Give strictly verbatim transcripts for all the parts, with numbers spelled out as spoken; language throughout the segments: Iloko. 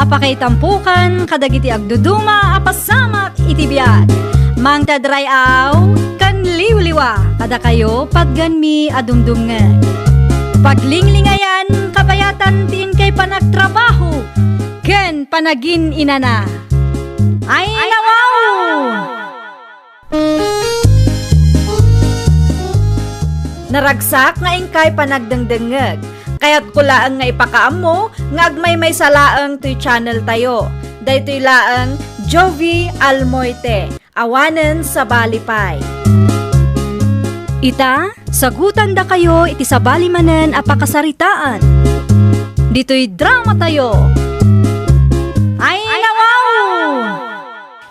Pakaitampukan kadagiti agduduma a pasamak iti biag. Mangted ray-aw ken liwliwa kadakayo patgenmi a dumdumngeg. Paglinglingayan, kabayatan ti inkay panagtrabaho ken panagin-inana. Ay, nawaw! Naragsak nga inkay panagdengdengngeg. Kayatko laeng nga ipakaammo nga agmaymaysa laeng toy channel tayo. Daytoy laeng Jovi Almoite, awanen sabali pay. Ita, sagutandakayo iti sabali manen a pakasaritaan. Ditoy drama tayo. Ay, nawaw!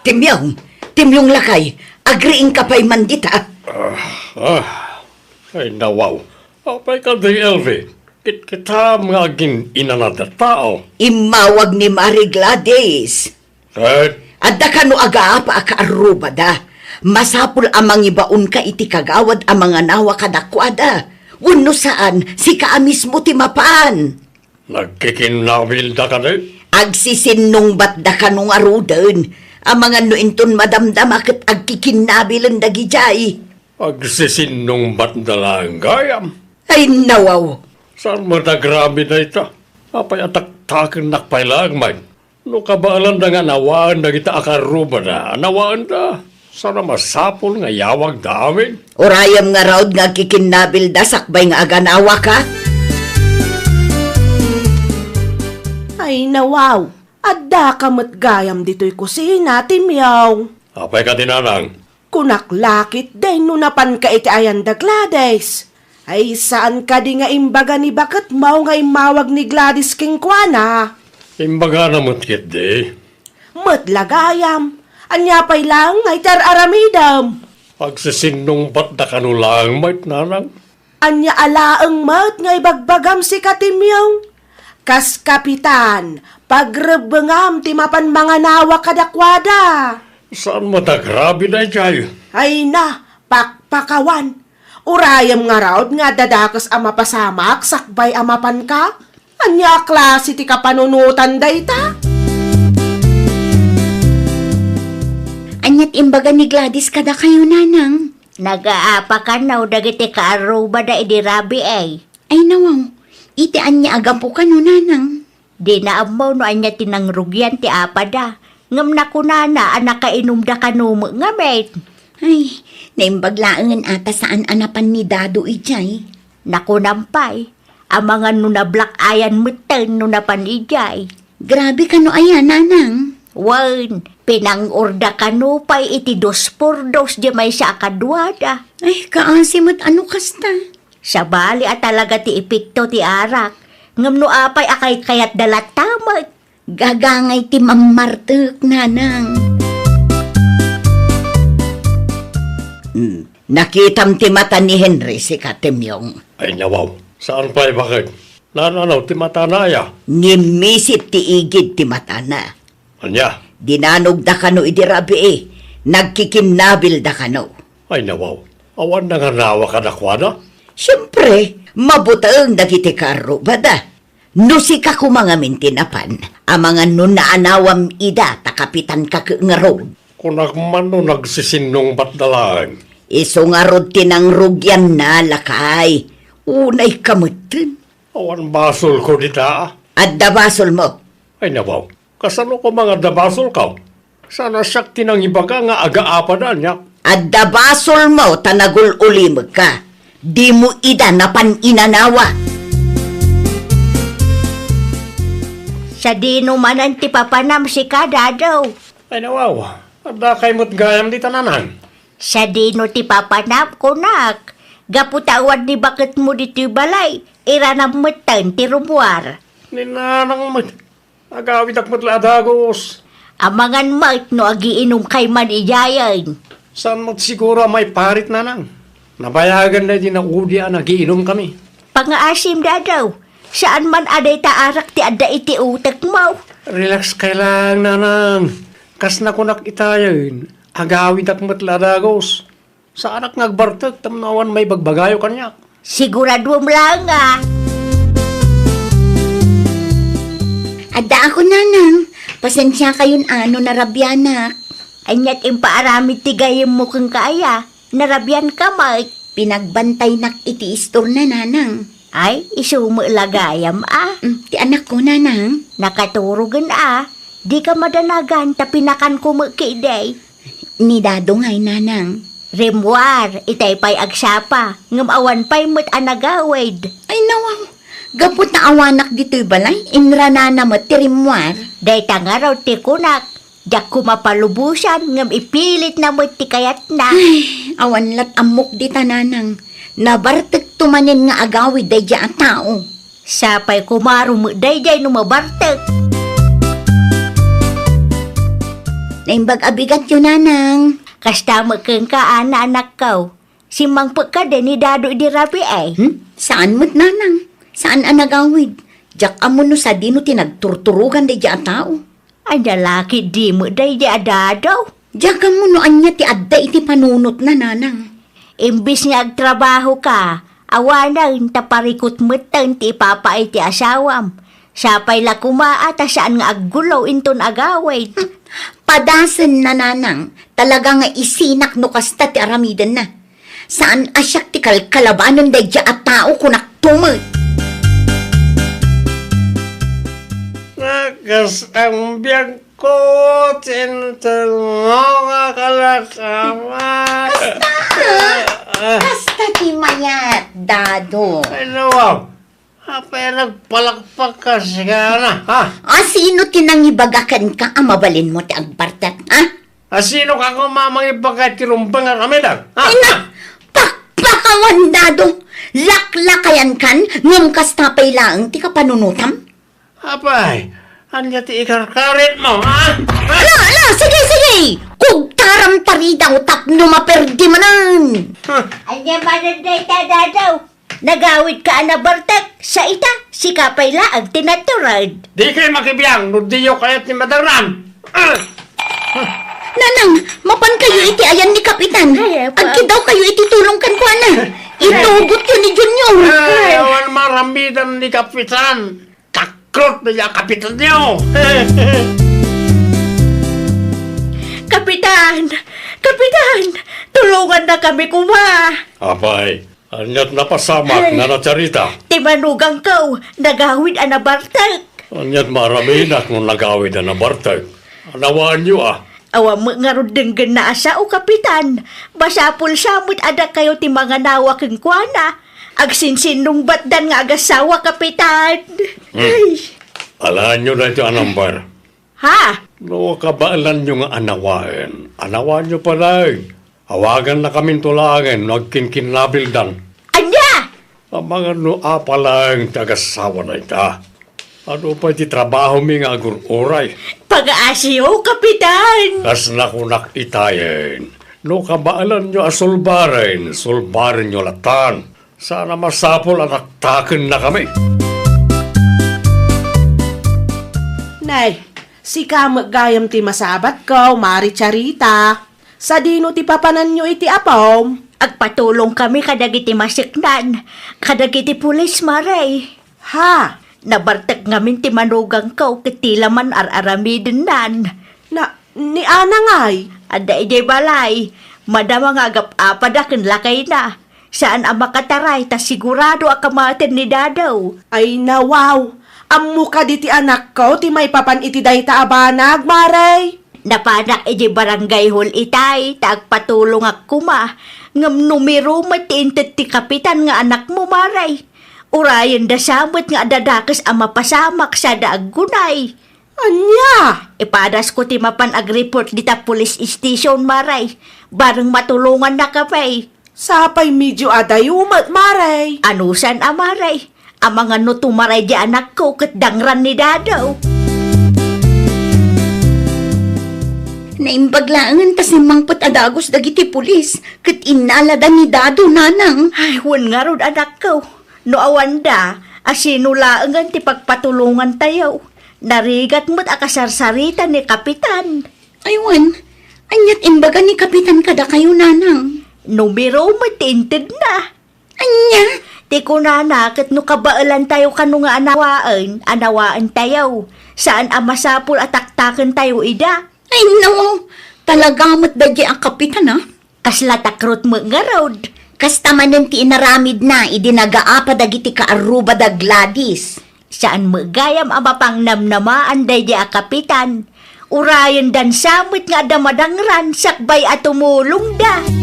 Timyong! Timyong lakay, agriingka pay man dita. Ah, ah. Ay, nawaw. Apay kadi, Elvi? Kitkitam nga agin-inana ti tao. Immawag ni Mari Gladys. Ket? Adda kano agaapa a kaarrubada. Masapul a mangibaonka iti kagawad a manganawa kadakuada. Wenno saan, sika a mismo ti mapan. Nagkikinnabilda kadi? Agsisinnungbatda kano ngaruden. Amangan no inton madamdama ket agkikinnabilen dagidiay. Agsisinnungbatda laeng gayam. Ay, nawaw! Saan met a grabe dayta? Apay a taktakennak pay laeng met? No kabaelanda nga nawaen dagita a kaarrubada, nawaenda. Saan a masapul nga iyawagda amin? Urayem ngarud nga agkikinnabilda sakbay nga aganawaka? Ay, nawaw! Addaka met gayam ditoy kusina, Timyong. Apay kadi, nanang? Kunak la ketdi no napanka iti ayan da Gladys. Ay, saan kadi nga imbaga ni baketmo nga immawag ni Gladys kenkuana? Imbagana met ketdi. Met la gayam, ania pay laeng nga iti ar-aramidem? Agsisinnungbatda kano laeng met, nanang. Ania a laeng met nga ibagbagam sika, Timyong? Kas kapitan, pagrebbengam ti mapan manganawa kadakuada. Saan met a grabe daydiay? Ay na, pakpakawan. Urayem ngarud nga adda dakes a mapasamak sakbay a mapanka? Ania a klase ti kapanunotan dayta? Ania ti imbaga ni Gladys kadakayo, nanang? Nagaapa kano dagiti kaarrubada idi rabii? Ay, nawaw, iti ania a gapu kano, nanang? Dina ammo no ania ti nangrugian ti apada, ngem nakunana a nakainumda kano met ngamin. Ay, naimbag laengen a ta saan a napan ni Dado idiay. Nakunam pay, amangan no nablak-ayan metten no napan idiay. Grabe kano aya, nanang? Wen, pinang-orda kano pay iti dos por dos diay maysa a kaduada. Ay, kaasi met a no kasta. Sabali a talaga ti epekto ti arak, ngem no apay a kaykayatda latta met? Gagangay ti mammartek, nanang. Hmm. Nakitam ti mata ni Henry, sika, Timyong? Ay, nawaw. Saan pay baket? Nananaw ti matana aya? Ngimmisit ti igid ti matana. Ania? Dinanogda kano idi rabii, nagkikinnabilda kano. Ay, nawaw. Awan nanganawa kadakuada? Siempre, mabuteng dagiti kaarrubada. No sika koma ngamin ti napan, amangan no naanawam ida ta kapitanka ket ngarud. Kunak man no nagsisinnungbatda laeng. Isu ngarud ti nangrugianna, lakay. Unayka metten. Awan basolko dita. Adda basolmo. Ay, nawaw. Kasano koma nga adda basolko? Saan a siak ti nangibaga nga agaapada, ania? Adda basolmo ta nagul-ulimekka. Dimo ida napan inanawa. Sadino manen ti papanam, sika, Dado? Ay, nawaw. Addakay met gayam dita, nanang. Sadino ti papanam, kunak? Gapu ta awan ni baketmo ditoy balay, iranam metten ti rummuar. Ni nanang met. Agawidak met la a dagus. Amangan met no agiinumkay man idiayen. Saan met siguro a maiparit, nanang? Nabayagan daydi naudi a nagiinumkami. Pangaasim, Dado. Saan man a dayta arak ti adda iti utekmo. Relax kay lang, nanang. Kas nakunak itayen, agawidak met la a dagus. Saanak nga agbartek tapno awan maibagbagayo kaniak. Siguraduem laeng a. Adda ako, nanang. Pasensiakayon a no narabianak. Aniat impaaramid ti gayyemmo kenka aya? Narabianka met. Pinagbantaynak iti istorna, nanang. Ay, isu met la gayam a. Mm, ti anakko, nanang. Nakaturogen a. Dika madanagan ta pinakanko met ketdi. Ni Dado ngay, nanang. Rimmuar, itay pay agsapa, ngem awan pay met a nagawid. Ay, nawaw. Gapu ta awanak ditoy balay, inranana met ti rimmuar. Dayta ngarud ti kunak, diak koma palubosan, ngem ipilitna met ti kayatna. Ay, awan lat ammok dita, nanang. Nabartekto manen nga agawid daydiay a tao. Sapay koma rumek daydiay no mabartek. Naimbag a bigatyo, nanang. Kasta met kenka, Ana, anakko. Simmangpet kadi ni Dado idi rabii? Hmm? Saan met, nanang. Saan a nagawid. Diak ammo no sadino ti nagturturogan daydiay a tao. Ania la ketdi met daydiay a Dado? Diak ammo no ania ti adda iti panunotna, nanang. Imbes nga agtrabahoka, awanen ta parikut metten ti ipapaay ti asawam. Sapay la koma a ta saan nga aggulo inton agawid. Padasenna, nanang, talaga nga isinak no kasta ti aramidenna. Saan a siak ti kalkalabanen daydiay a tao, kunakto met. Nakas ang biag ko, tinutulong nga kalakaman. Kasta, ha? Kasta ti mayat, Dado. Ay, nawaw. Apay a nagpalakpak ka, sigana, ha? A, sino ti nangibaga kenka a mabalinmo ti agbartek, ha? A, sino ka koma mangibaga ti rumbeng a kamidag, ha? Ay, na, pakpakawan, Dado! Laklakayankan, ngem kasta pay laeng ti kapanunotam? Apay, ania ti ikarkaritmo, ha? Ha? Ala, ala, sige, sige! Kugtaram ta ridaw tapno maperdi manen! Ha? Ania manen dayta, Dado? Nagawidka a nabartek, sa ita, sika pay laeng ti natured. Dikay makibiang no diyo kayat ti madernan. Ah! Nanang, mapankayo iti ayan ni Kapitan. Ay, apa. Agkidawkayo iti tulong kenkuana. Itugotyo ni Junior. Ay, awan maramidan ni Kapitan. Takrot na ya Kapitan niyo. Kapitan! Kapitan! Tulongannakami koma! Apay, aniat napasamak, Nana Charita? Ti manugangko, nagawid a nabartek. Aniat maaraminak no nagawid a nabartek? Anawaanyo a. Awan met ngarud denggenna a sao, Kapitan. Basapol sa met a dakayo ti manganawa kenkuana. Agsinsinnungbatdan nga agassawa, Kapitan. Hmm. Ay. Alaenyo daytoy a number. Ha? No kabaelanyo nga anawaen, anawaenyo pay. Awagannakaminto laengen no agkinkinnabildan. Ania? Amangan no apay laeng ti agassawa dayta. Adu pay ti trabahomi nga agur-uray? Pagaasiyo, Kapitan! Kas nakunak itayen, no kabaelanyo a sulbaren, sulbarenyo latan. Saan a masapul a taktakennakami. Nay, sika met gayam ti masabatko, Mari Charita. Sadino ti papananyo iti apom? Agpatulongkami kadagiti maseknan, kadagiti pulis, Mari. Ha? Nabartek ngamin ti manugangko ket ti la man ar-aramidennan. Na, ni Ana ngay? Adda idiay balay. Madama nga agap-apada ken lakayna. Saan a makataray ta sigurado a kamaten ni Dado. Ay, nawaw! Ammo kadi ti anakko ti maipapan iti dayta a banag, Mari? Napanak idiay barangay hall itay, ta agpatulongak koma. Ngem numero met ti inted ti kapitan nga anakmo, Mari. Urayenda sa met nga adda dakes a mapasamak sada aggunay. Ania? Ipadasko ti mapan agreport dita police station, Mari. Bareng matulongannakami. Sapay medio adayo met, Mari. Anusan a, Mari? Amangan no tumaray di anakko ket dangran ni Dado. Naimbag laengen ta simmangpet a dagus dagiti pulis ket innalada ni Dado, Nanang. Ay, wen ngarud, anakko. No awanda, a sino laengen ti pagpatulongantayo? Narigat met a kasarsarita ni Kapitan. Ay, wen, aniat imbaga ni Kapitan kadakayo, Nanang? Numero met ti intedna. Ania? Ti kunana ket no kabaelantayo kano nga anawaen, anawaentayo. Saan a masapul a taktakentayo ida. Ay, no! Talaga met daydi a kapitan, a? Kasla takrot met ngarud. Kasta manen ti inaramidna idi nagaapa dagiti kaarruba da Gladys. Saan met gayam a mapangnamnamaan daydi a kapitan. Urayen dansa met nga adda madangran sakbay a tumulongda.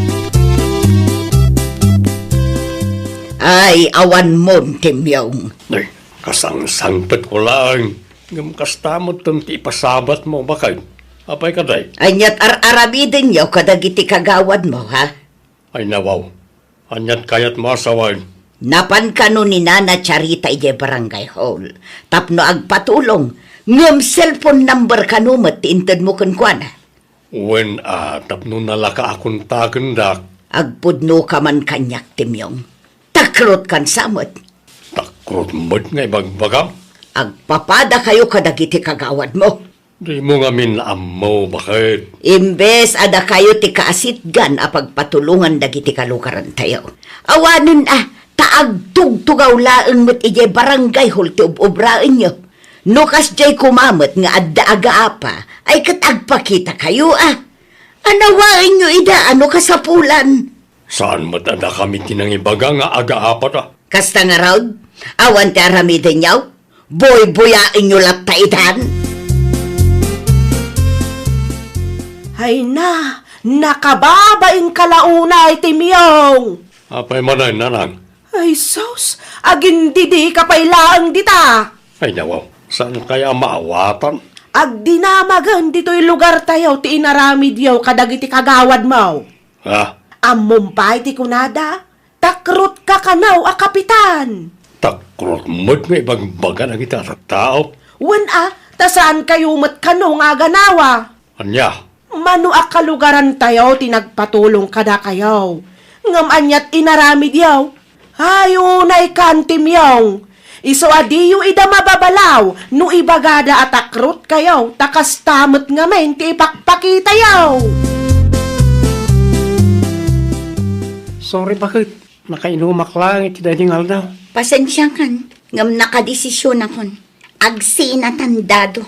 Ay, awan mon, Timyong. Ay, kasangsangpetko laeng. Ngem kasta metten ti ipasabatmo, baket. Apay kadi? Aniat ar-aramidenyo kadagiti kagawadmo, ha? Ay, nawaw. Aniat kayatmo a sawen? Napan kano ni Nana Charita idiay barangay hall tapno agpatulong, ngem cellphone number kano met ti intedmo kenkuana? Wen a, tapno nalaka a kontakendak. Agpudnoka man kaniak, Timyong. Takrotkansa met. Takrot met nga ibagbagam? Agpapadakayo kadagiti kagawadmo. Dimo ngamin ammo, baket. Imbes a dakayo ti kaasitgan a pagpatulongan dagiti kalugarantayo. Awanen a, ta agtugtugaw laeng met idiay barangay hall ti ub-ubraenyo. No kasdiay koma met nga adda agaapa, ay ket agpakitakayo a. Anawaenyo ida a no kasapulan. Saan met a dakami ti nangibaga nga agaapata? Kasta ngarud, awan ti aramidenyo? Buybuyaenyo latta itan? Ay na, nakababain ka la unay, Timyong! Apay manen, nanang? Ay sus, agindidika pay laeng dita! Ay nawaw, saan kaya a maawatan? Agdinamagen ditoy lugartayo ti inaramidyo kadagiti kagawadmo. Ha? Ammom pay ti kunada? Takrotka kano a kapitan. Takrot met nga ibagbaga dagiti a tattao. Wen a, ta saankayo met kano nga aganawa. Ania? Mano a kalugarantayo ti nagpatulong kadakayo. Ngem aniat inaramidyo? Ay, unay kan, Timyong. Isu a diyo ida mababalaw no ibagada a takrotkayo, ta kasta met ngamin ti ipakpakitayo. Sorry, baket. Nakainumak laeng iti daydi nga aldaw. Pasensiakan, ngem nakadesisionakon. Agsinatan dado.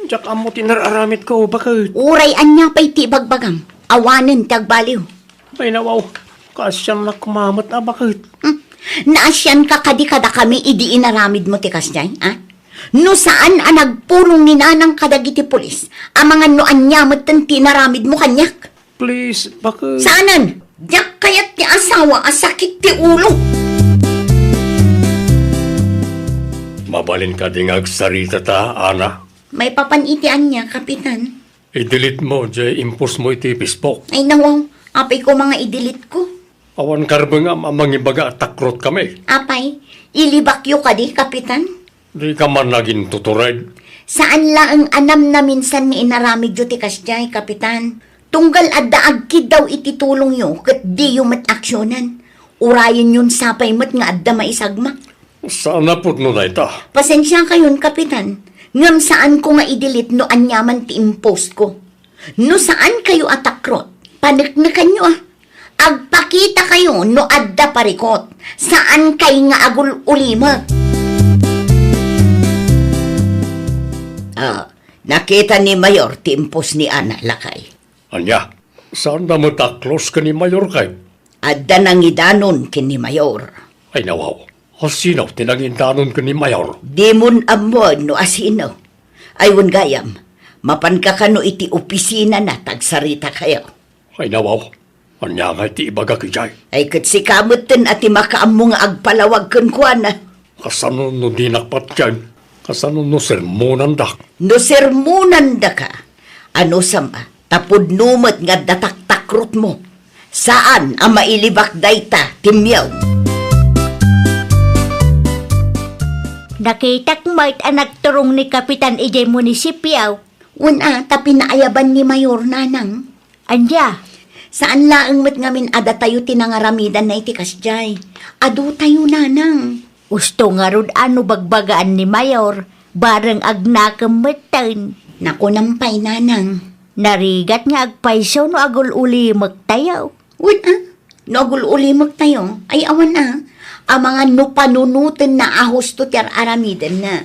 Diak ammo ti nar-aramidko, baket. Uray ania pay ti ibagbagam, awanen ti agbaliw. Ay, nawaw. Kaasiannak koma met a, baket. Hmm. Naasianka kadi kadakami idi inaramidmo ti kasdiay, a? No saan a nagpulong ni Nanang kadagiti pulis, amangan no ania metten ti inaramidmo kaniak. Please, baket. Saanen, diak kayat ti asawa a sakit ti ulo. Mabalin kadi nga agsarita ta, Ana? Maipapan iti ania, Kapitan? I-delete mo jay impostmo iti Facebook. Ay, nawaw. Apay koma nga i-delete ko? Awan karbengam a mangibaga a takrotkami. Apay, ilibakyo kadi, Kapitan? Dika man nagintutured. Saan laeng a namnaminsan nga inaramidyo ti kasdiay, Kapitan. Tunggal adda agkiddaw iti tulongyo ket diyo met aksionen. Urayenyon sapay met nga adda maisagmak. Saan a pudno dayta? Pasensiakayon, Kapitan, ngem saanko nga i-delete no aniaman ti impostko. No saankayo a takrot, paneknekanyo a. Agpakitakayo no adda parikot. Saankay nga agul-ulimek. Ah, nakita ni Mayor ti impost ni Ana, lakay. Ania? Saanda met a close ken ni Mayor kay? Adda nangidanon ken ni Mayor. Ay, nawaw. Asino ti nangidanon ken ni Mayor? Dimon ammoen no asino. Ay, wen gayam, mapanka kano iti opisinana ta agsaritakayo. Ay, nawaw. Ania ngay ti ibagak idiay? Ay, ket sika metten a ti makaammo nga agpalawag kenkuana. Kasano no dinak patien? Kasano no sermonandak? No sermonandaka, anusam a, ta pudno met nga adda taktakrotmo. Saan a mailibak dayta, Timyong. Nakitak met a nagturong ni Kapitan idiay munisipio. Wen a, ta pinaayaban ni Mayor, Nanang. Ania? Saan laeng met ngamin a datayo ti nangaramidanna iti kasdiay. Adotayo, Nanang. Usto ngarud a no bagbagaan ni Mayor, bareng agnakem metten. Nakunam pay, Nanang. Narigat nga agpayso no agul-ulimektayo. Wen a, no agul-ulimektayo, ay awan a. Amangan no panunotenna a husto ti ar-aramidemna.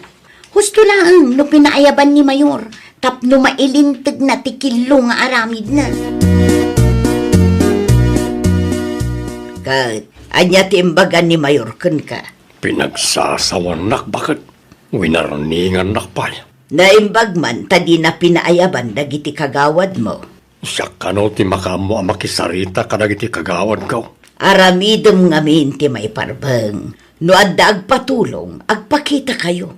Husto laeng no pinaayaban ni Mayor tapno mailintegna ti killo nga aramidna. Ket ania ti imbagan ni Mayor kenka? Pinagsasawannak, baket. Winarningannak pay. Naimbag man ta dina pinaayaban dagiti kagawadmo. Siak kano ti makaammo a makisarita kadagiti kagawadko. Aramidem ngamin ti maiparbeng. No adda agpatulong, agpakitakayo.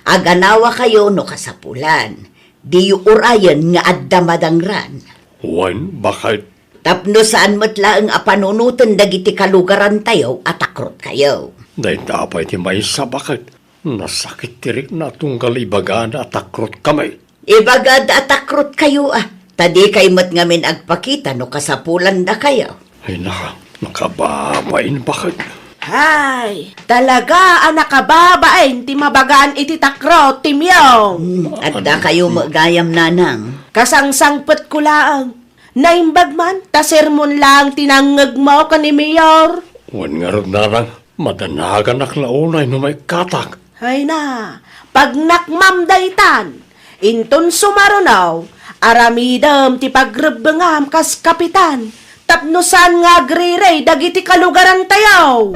Aganawakayo no kasapulan. Diyo urayen nga adda madangran. Wen, baket. Tapno saan met laeng a panunoten dagiti kalugarantayo a takrotkayo. Dayta pay ti maysa, baket. Nasakit ti rikna tunggal ibagada a takrotkami. Ibagada a takrotkayo, a. Ta dikay met ngamin agpakita no kasapulandakayo. Ay, naka-, nakababain, baket. Ay, talaga a nakababain ti mabagaan iti takrot ti Myong. Hmm, adda kayo met gayam, nanang. Kasangsangpetko laeng. Naimbag man, ta sermon laeng ti nangngegmo ken ni Mayor. Wen ngarud, nanang, madanaganak la unay no maikkatak. Ay na, pagnakmam daytan. Inton sumaruno, aramidem ti pagrebbengam kas kapitan, tapno saan nga agriri dagiti kalugarantayo.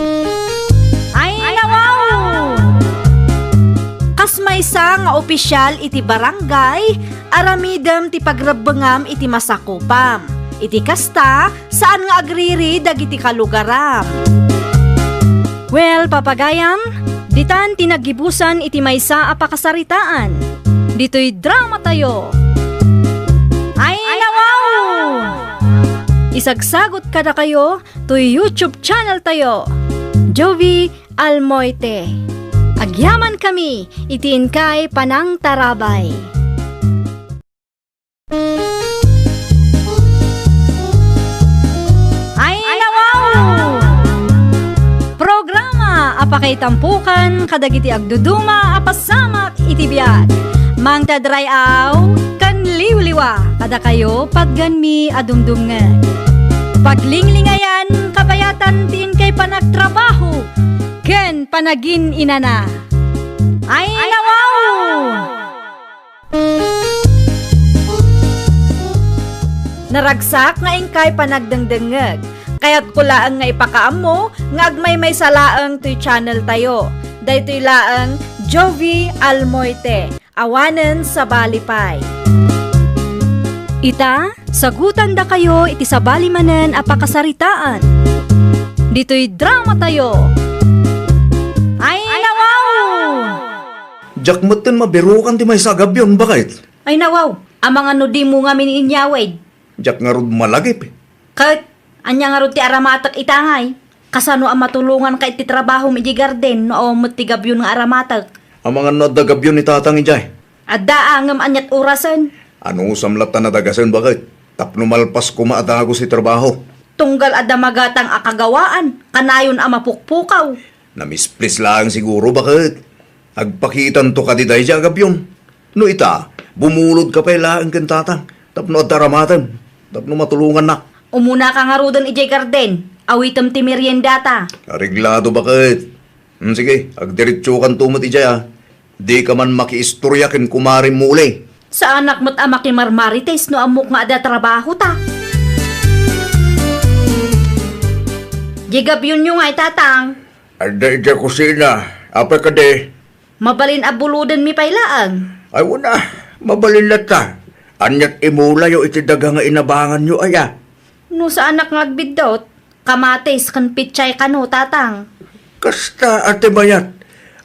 Ay, nawaw! Kas maysa nga opisyal iti barangay, aramidem ti pagrebbengam iti masakupam. Iti kasta, saan nga agriri dagiti kalugaram. Well, papagayam, ditan ti naggibusan iti maysa a pakasaritaan. Ditoy dramatayo. Ay, nawaw! Isagsagot kadakayo toy YouTube channel tayo, Jovi Almoite. Agyaman kami iti inkay panangtarabay. Ay, nawaw! Programa a pakaitampukan kadagiti agduduma a pasamak iti biag. Mangted ray-aw ken liwliwa kadakayo, patganmi a dumdumngeg. Paglinglingayan, kabayatan ti inkay panagtrabaho ken panagin-inana. Ay, nawaw! Naragsak nga inkay panagdengdengngeg. Kayatko laeng nga ipakaammo nga agmaymaysa laeng toy channel tayo. Daytoy laeng Jovi Almoite, awanen sabali pay. Ita, sagutandakayo iti sabali manen a pakasaritaan. Ditoy dramatayo. Ay, nawaw! Diak metten mabirukan ti maysa a gabion, baket. Ay, nawaw, amangan no dimo ngamin inyawid. Diak ngarud malagip. Ket, ania ngarud ti aramatek ita ngay? Kasano a matulonganka iti trabahom idiay garden no awan met ti gabion nga aramatek? Amangan no adda gabion ni Tatang idiay. Adda, ngem aniat orasen? Anusam latta nadagasen, baket, tapno malpas koma a dagus ti trabaho. Tunggal adda magatang a kagawaan, kanayon a mapukpukaw. Namisplis laeng siguro, baket. Agpakitanto kadi daydiay a gabion. No ita, bumulodka pay laeng ken Tatang tapno adda aramatem, tapno matulongannak. Umunaka ngaruden idiay garden, awitem ti meriendata. Areglado, baket. Hmm, sige, agdiretsokanto met idiay, a. Dika man makiistoria ken kumarem Muli. Saanak met a makimarmarites no ammok nga adda trabahota. Diay gabionyo ngay, Tatang? Adda idiay kusina. Apay kadi? Mabalin a bulodenmi pay laeng. Ay, wen a, mabalin latta. Aniat imulayo iti daga nga inabanganyo, aya? No saanak nga agbiddut, kamatis ken pechay kano, Tatang. Kasta a ti mayat,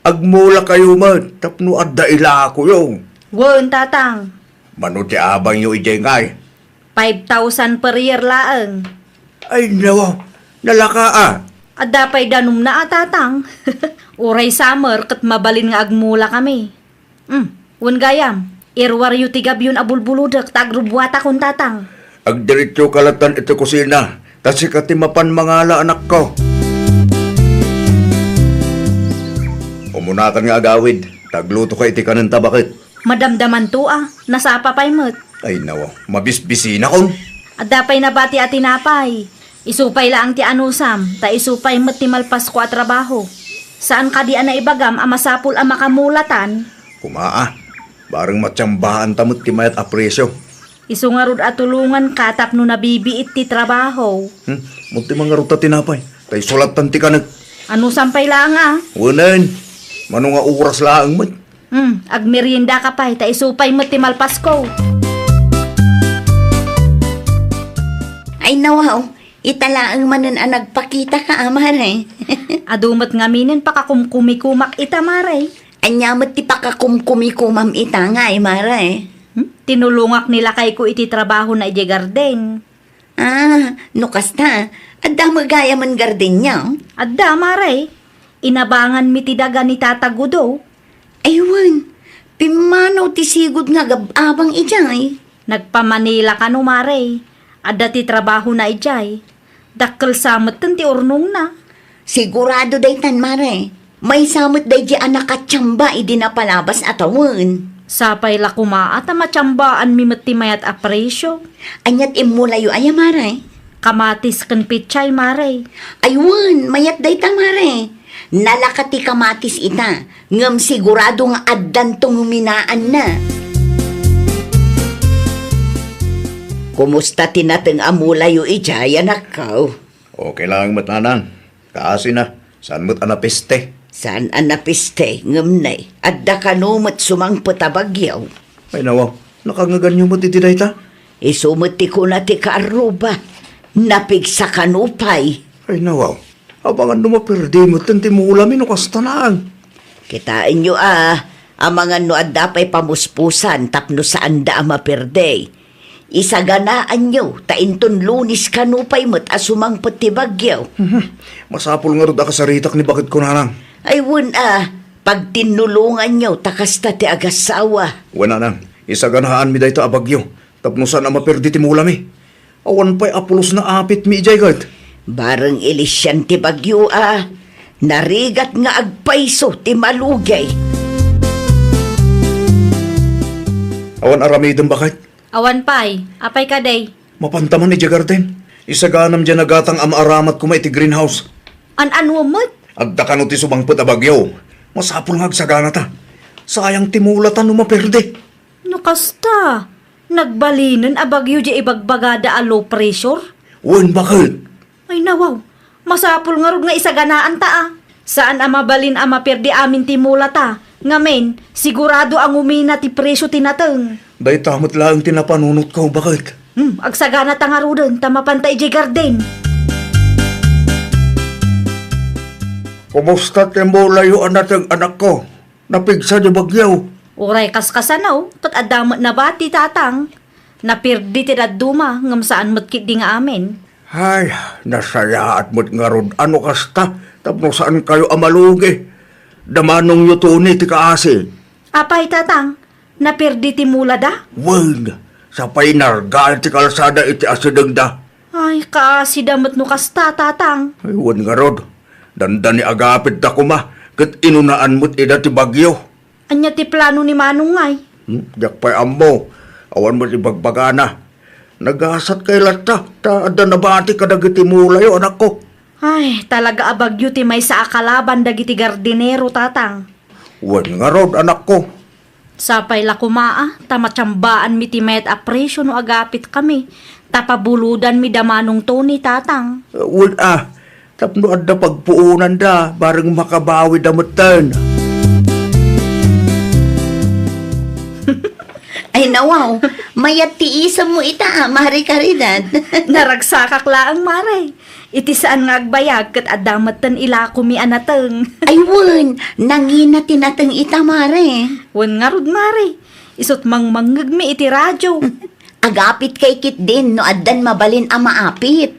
agmulakayo met tapno adda ilakoyo. Wen, Tatang. Mano ti abangyo idiay ngay? Five thousand per year laeng. Ay, nawa, nalaka a. Adda pay danumna a, Tatang. Uray summer ket mabalin nga agmulakami. Hmm, wen gayam, iruaryo ti gabion a bulbulodek ta agrubbuatakon, Tatang. Agdiretsoka lattan iti kusina, ta sika ti mapan mangala, anakko. Umunakan nga agawid, ta aglutoka iti kanenta, baket. Madamdamanto a, nasapa pay met. Ay, nawa, mabisbisinakon. Adda pay nabati a tinapay. Isu pay laeng ti anusam, ta isu pay met ti malpasko a trabaho. Saan kadi a naibagam a masapul a makamulatan? Kumaa, bareng matiambaanta met ti mayat a presyo. Isu ngarud a tulonganka tapno nabibiit ti trabaho. Hmm, munti man ngarud ta tinapay, ta isu lattan ti kanek. Anusam pay laeng a? Wenen, mano nga oras laeng met? Hmm, agmeriendaka pay, ta isu pay met ti malpasko. Ay, nawaw, ita laeng manen a nagpakitaka, a, mare. Adu met ngaminen pakakumkumikumak ita, mare. Ania met ti pakakumkumikumam ita ngay, mare? Hmm? Tinulongak ni lakayko iti trabahona idiay garden. Ah, no kasta, adda met gayam gardenyo? Adda, mare. Inabanganmi ti daga ni Tata Gudo. Ay wen, pimmanaw ti sigud nga agab-abang idiay. Nagpa-Manila kano, mare. Adda ti trabahona idiay. Dakkel sa metten ti urnongna. Sigurado daytan, mare. Maysa met daydiay a nakatiamba idi napalabas a tawen. Sapay la koma a ta matiambaanmi met ti mayat a presyo. Ania ti immulayo aya, mare? Kamatis ken pechay, mare. Ay wen, mayat dayta, mare. Nalaka ti kamatis ita, ngem sigurado nga addanto nguminaanna. Kumusta ti nateng a mulayo idiay, anakko? Okay lang met, nanang. Kaasina, saan met a napiste? Saan a napiste, ngem nay, adda kano met sumangpet a bagyo? Ay, nawaw, nakangeganyo met iti dayta? Isu met ti kuna ti kaarruba, napigsa kano pay. Ay, nawaw, amangan no maperdi metten ti mulami no kasta laeng. Kitaenyo a, amangan no adda pay pamuspusan tapno saanda a maperdi. Isaganaanyo, ta inton Lunes kano pay met a sumangpet ti bagyo. Mhm. Masapul ngarud a kasaritak ni baketko, nanang. Ay, wen a, pagtinnulonganyo, ta kasta ti agasawa. Wen, nanang, isaganaanmi dayta a bagyo, tapno saan a maperdi ti mulami. Awan pay a pulos nga apitmi idiay ket. Bareng ilisian ti bagyo a, narigat nga agpayso ti malugay. Awan aramidem, baket? Awan pay. Apay kadi? Mapanta man idiay garden. Isaganam diay a gatang a maaramat koma iti greenhouse. An-ano met? Adda kano ti sumangpet a bagyo. Masapul nga agsaganata. Sayang ti mulata no maperdi. No kasta, nagbalinen a bagyo diay ibagbagada a low pressure? Wen, baket? Ay, nawaw. Masapul ngarud nga isaganaanta a. Saan a mabalin a maperdi amin ti mulata. Ngamin, sigurado a ngumina ti presyo ti nateng. Dayta met laeng ti napanunotko, baket? Hmm, agsaganata ngaruden ta mapanta idiay garden. Kumusta ti mulayo a nateng, anakko? Napigsa ti bagyo. Uray kaskasano, ket adda met nabati, tatang. Naperdi ti dadduma, ngem saan met ketdi nga amin. Ay, nasayaat met ngarud a no kasta, tapno saankayo a malugi. Da manongyo Tony ti kaasi. Apay, tatang, naperdi ti mulada? Wen, sapay nargaan ti kalsada iti asidegda. Ay, kaasida met no kasta, tatang. Ay, wen ngarud. Dandani agapidda koma, ket inunaan met ida ti bagyo. Ania ti plano ni Manong ngay? Hmm, diak pay ammo. Awan met ibagbagana. Nagasatkay latta, ta adda nabati kadagiti mulayo, anakko. Ay, talaga a bagyo ti maysa a kalaban dagiti gardinero, tatang. Wen ngarud, anakko. Sapay la koma a, ta matiambaanmi ti mayat a presyo no agapitkami, ta pabulodanmi da Manong Tony, tatang. Wen a, tapno adda pagpuonanda, bareng makabawida metten. Ay, nawaw, mayat ti isemmo ita, Mare Caridad. Naragsakak laeng, Mare. Iti saan nga agbayag ket adda metten ilakomi a nateng. Ay wen, nangina ti nateng ita, Mare. Wen ngarud, Mare. Isut' mangmangngegmi iti radio. Agapitkay ketdin no addan mabalin a maapit.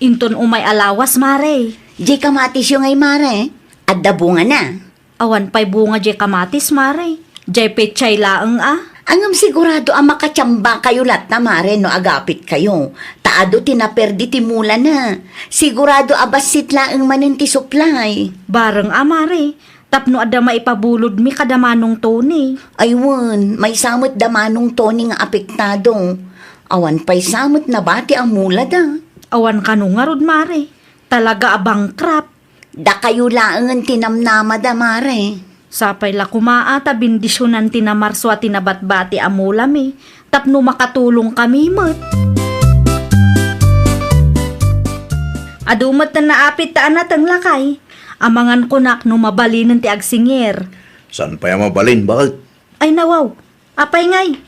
Inton umay a lawas, Mare. Diay kamatisyo ngay, Mare. Adda bungana. Awan pay bunga diay kamatis, Mare. Diay pechay laeng a. Ngem sigurado a makatiambakayo latta, Mare, no agapitkayo. Ta adu ti naperdi ti mulana. Sigurado a bassit laeng manen ti supply. Bareng a, Mare. Tapno adda maipabulodmi kada Manong Tony. Ay wen, maysa met da Manong Tony nga apektado. Awan pay sa met nabati a mulada. Awan kano ngarud, Mare. Talaga a bankrupt. Dakayo laengen ti namnamada, Mare. Sapay la koma a ta bendisionan ti namarso a ti nabatbati a mulami tapno makatulongkami met. Adu met ti naapit ta a nateng, lakay. Amangan kunak no mabalinen ti agsingir. Saan pay a mabalin, baket? Ay, nawaw. Apay ngay?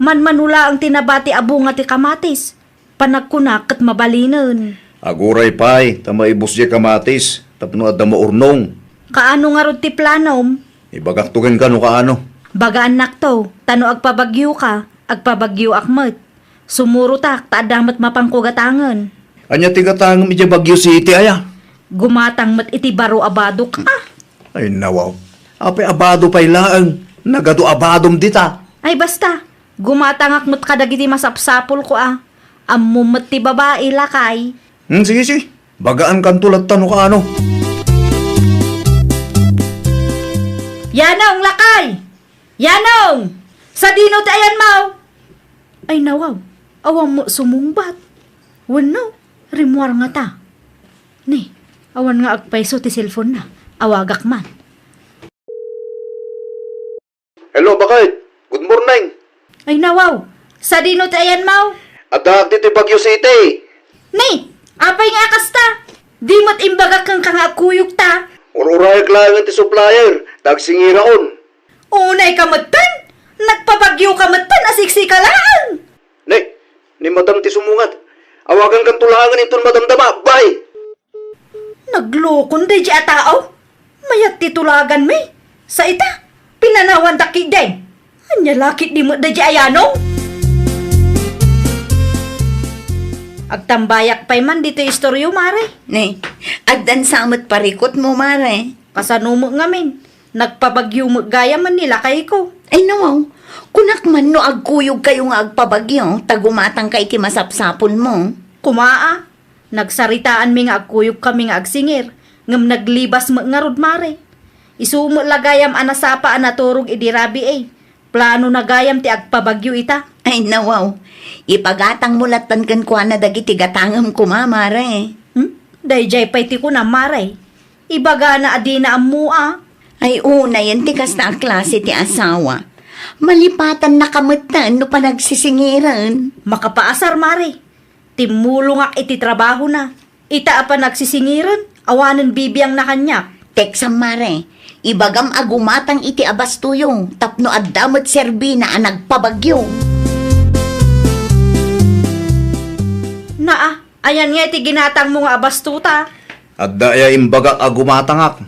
Manmano laeng ti nabati a bunga ti kamatis. Panagkunak ket mabalinen. Aguray pay, ta maibus diay kamatis, tapno adda maurnong. Kaano ngarud ti planom? Ibagakto kenka no kaano. Bagaannakto, ta no agpabagyoka, agpabagyoak met. Sumurotak, ta adda met mapanko gatangen. Ania ti gatangem idiay Baguio City, aya? Gumatang met iti baro a badok, ah. Ay, nawaw. Apay a bado pay laeng, nagadu a badom dita. Ay, basta, gumatangak met kadagiti masapsapulko, ah. Ammom met ti babai, lakay. Hmm, sige, sige. Bagaankanto latta no kaano. Yanong, lakay! Yanong! Sadino ti ayanmo? Ay, nawaw, awan met sumungbat. Wenno, rimmuar ngata. Ni, awan nga agpayso ti cellphone-na. Awagak man. Hello, baket. Good morning. Ay, nawaw, sadino ti ayanmo? Addaak ditoy Baguio City. Ni, apay nga a kasta? Di met imbagak kenka nga agkuyogta. Ur-urayak laengen ti supplier, ta agsingirakon. Unay ka metten? Nagpabagyo ka metten a siksika laeng? Ne, ni madam ti sumungat. Awagankanto laengen inton madamdama. Bye! Naglokon daydi a tao. Mayat ti tulaganmi. Sa ita, pinanawandak ketdin. Ania la ketdi met daydi a Yanong? Agtambayak pay man ditoy istoryo, Mare. Ne, addan sa met parikutmo, Mare. Kasano met ngamin? Nagpabagyo met gayamen ni lakayko. Ay, nawaw. Kunak man no agkuyogkayo nga agpabagyo, ta gumatangka iti masapsapulmo. Koma a, nagsaritaanmi nga agkuyogkami nga agsingir, ngem naglibas met ngarud, Mare. Isu met la gayam a nasapa a naturog idi rabii. Planona gayam ti agpabagyo ita. Ay, nawaw. Ipagatangmo lattan kenkuana dagiti gatangem koma, Mare. Hmm? Daydiay pay ti kunam, Mare. Ibagana a dina ammo a. Ay, unayen ti kasta a klase ti asawa. Malipatannaka metten no panagsisingiren. Makapaasar, Mare. Timmulongak iti trabahona. Ita a panagsisingiren, awanen bibiangna kaniak. Teksam, Mare. Ibagam a gumatang iti abastoyo tapno adda met serbina a nagpabagyo. Naa, ayan nga iti ginatangmo nga abastota? Adda aya imbagak a gumatangak?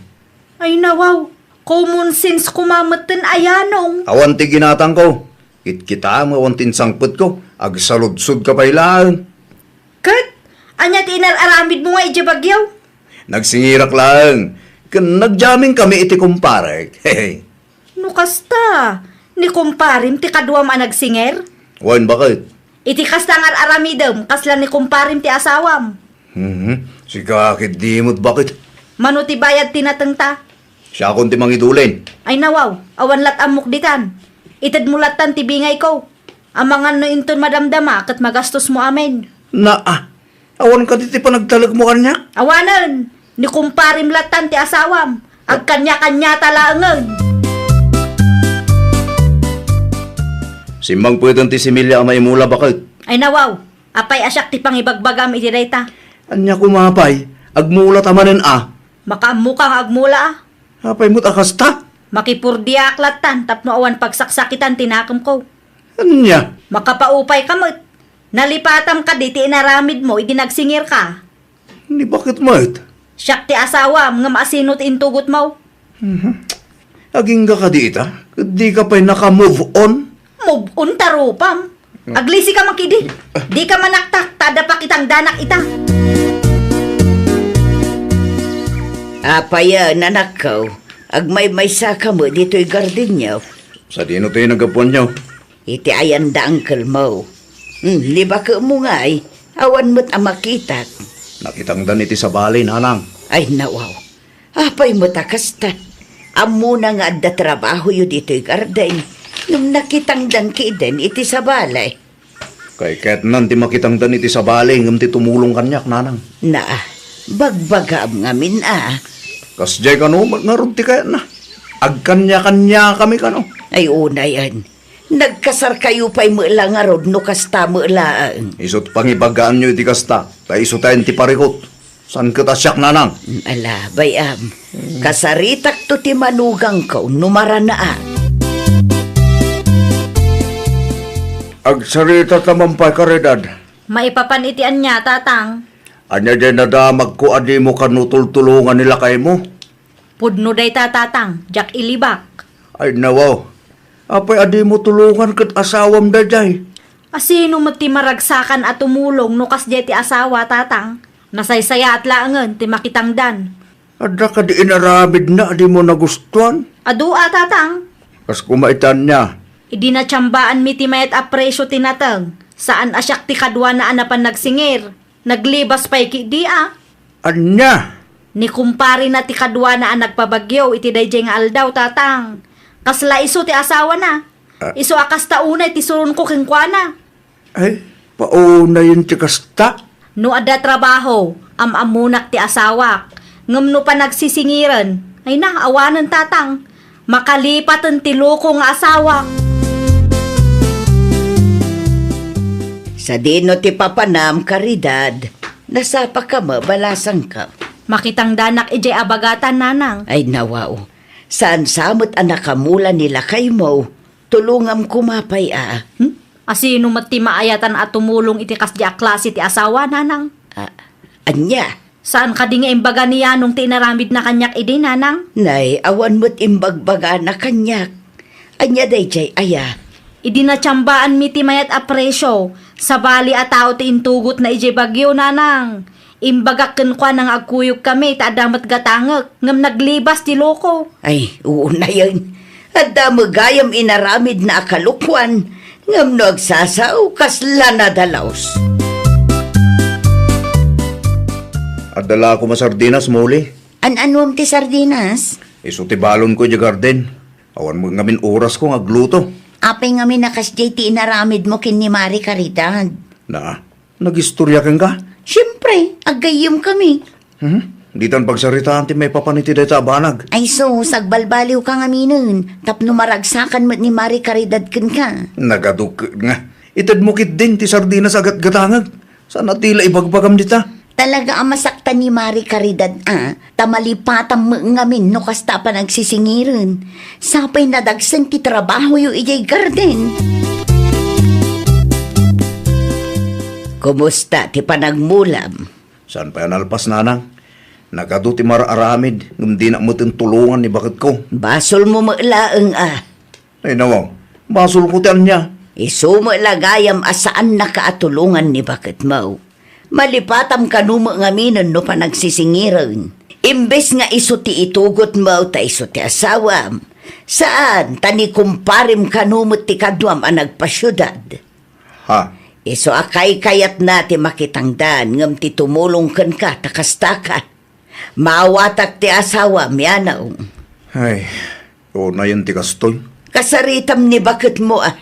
Ay, nawaw, common sense koma metten a Yanong. Awan ti ginatangko. Kitkitaem awan ti insangpetko. Agsaludsodka pay laeng. Ket, ania ti inar-aramidmo nga idiay Baguio? Nagsingirak laeng. Ken nagjammingkami iti kumparek. Hehe. No kasta, ni kumparem ti kaduam a nagsingir? Wen, baket? Iti kasta nga ar-aramidem, kasla ni kumparem ti asawam. Mhm. Sika ketdi met, baket? Mano ti bayad ti natengta? Siakon ti mangidulin. Ay, nawaw, awan lat ammok ditan. Itedmo lattan ti bingayko. Amangan no inton madamdama ket magastosmo amin. Naa, awan kadi ti panagtalekmo kaniak? Awanen, ni kumparem lattan ti asawam. Agkaniakaniata laengen. Simmangpeten ti similya a maimula, baket. Ay, nawaw, apay a siak ti pangibagbagam iti dayta? Ania koma pay, agmulata manen a. Makaammoka nga agmula a. Apay met a kasta? Makipurdiaak lattan tapno awan pagsaksakitan ti nakemko. Ania? Makapaupayka met. Nalipatam kadi ti inaramidmo idi nagsingirka? Ni baket met? Siak ti asawam, ngem asino ti intugotmo? Mhm. Agingga kadi ita? Ket dika pay naka-move on? Move on ta rupam. Aglisika man kidi. Dika manaktak, ta adda pakitangdanak ita. Apay a, nanakko, agmaymaysaka met ditoy gardenyo? Sadino ti naggapuanyo? Iti ayan da uncle mo. Hmm, ni baketmo ngay, awan met a makitak. Nakitangdan iti sabali, nanang. Ay, nawaw. Apay met a kasta? Ammona nga adda trabahoyo ditoy garden, ngem nakitangdan ketdin iti sabali. Kay kayatnan ti makitangdan iti sabali ngem ti tumulong kaniak, nanang. Na, bagbagaam ngamin a. Kasdiay kano met ngarud ti kayatna. Agkaniakaniakami kano. Ay, unayen. Nagkasarkayo pay met la ngarud no kasta met laeng. Isu't pangibagaanyo iti kasta, ta isu tayen ti parikut. Saan ket a siak, nanang? Ala, bay-am. Kasaritakto ti manugangko no maranaak. Agsaritata man pay, Caridad. Maipapan iti ania, tatang? Ania diay nadamagko a dimo kano tultulongan ni lakaymo? Pudno dayta, tatang, diak ilibak. Ay, nawaw. Apay a dimo tulongan ket asawam daydiay? A sino met ti maragsakan a tumulong no kasdiay ti asawa, tatang? Nasaysayaat laengen ti makitangdan. Adda kadi inaramidna a dimo nagustuan? Adu a, tatang. Kas koma iti ania? Idi natsambaan mi ti mayat a presio ti nateng, saan a siak ti kaduana a napan nagsingir. Naglibas pay ketdi a. Ania? Ni kumparena ti kaduana a nagpabagyo iti daydiay nga aldaw, tatang. Kasla isu ti asawana. Ah. Isu a kasta unay ti suronko kenkuana. Ay, paunayen ti kasta. No adda trabaho, am-ammonak ti asawak. Ngem no panagsisingiren, ay na, awanen, tatang. Makalipaten ti loko nga asawa. Sadino ti papanam, Caridad? Nasapaka met, balasangka. Makitangdanak idiay abagatan, nanang. Ay, nawaw. Saan sa met a nakamula ni lakaymo? Tulongam koma pay a. Hmm? A sino met ti maayatan a tumulong iti kasdi a klase ti asawa, nanang? Ah, ania? Saan kadi nga imbaga ni Yanong ti inaramidna kaniak idi, nanang? Nay, awan met imbagbagana kaniak. Ania daydiay aya? Idi natsambaanmi ti mayat a presio, sabali a tao ti intugotna idiay bagyo, nanang. Imbagak kenkuana nga agkuyogkami ta adda met gatangek, ngem naglibas ti loko. Ay, unayen. Adda met gayam inaramidna a kalokuan, ngem no agsasao, kasla nadalus. Adda la koma sardinas, Molly. An-anuem ti sardinas? Isu ti balonko idiay garden. Awan met ngamin orasko nga agluto. Apay ngamin a kasdiay ti inaramidmo ken ni Mari Caridad? Na, nagistorya kenka? Siempre, aggayyemkami. Hmm? Ditan pagsaritaan ti maipapan iti dayta a banag. Ay sus, agbalbaliwka ngaminen, tapno maragsakan met ni Mari Caridad kenka. Nagadu ket nga. Itedmo ketdin ti sardinas a gatgatangek. Saan a ti la ibagbagam dita? Talaga a masaktan ni Mari Caridad a, ta malipatam met ngamin no kasta a panagsisingiren. Sapay nadagsen ti trabahoyo idiay garden. Kumusta ti panagmulam? Saan pay a nalpas, nanang? Nagadu ti mar-aramid, ngem dinak metten tulongan ni baketko. Basolmo met laeng a. Ay, nawaw, basolko ti ania? Isu met la gayam a saannaka a tulongan ni baketmo. Malipatam kano met ngaminen no panagsisingiren. Imbes nga isu ti itugotmo ta isu ti asawam. Saan, ta ni kumparem kano met ti kaduam a nagpasiudad. Ha? Isu a kaykayatna ti makitangdan ngem ti tumulong kenka ta kastaka. Maawatak ti asawam, Yanong. Ay, unayen ti kastoy. Kasaritam ni baketmo a.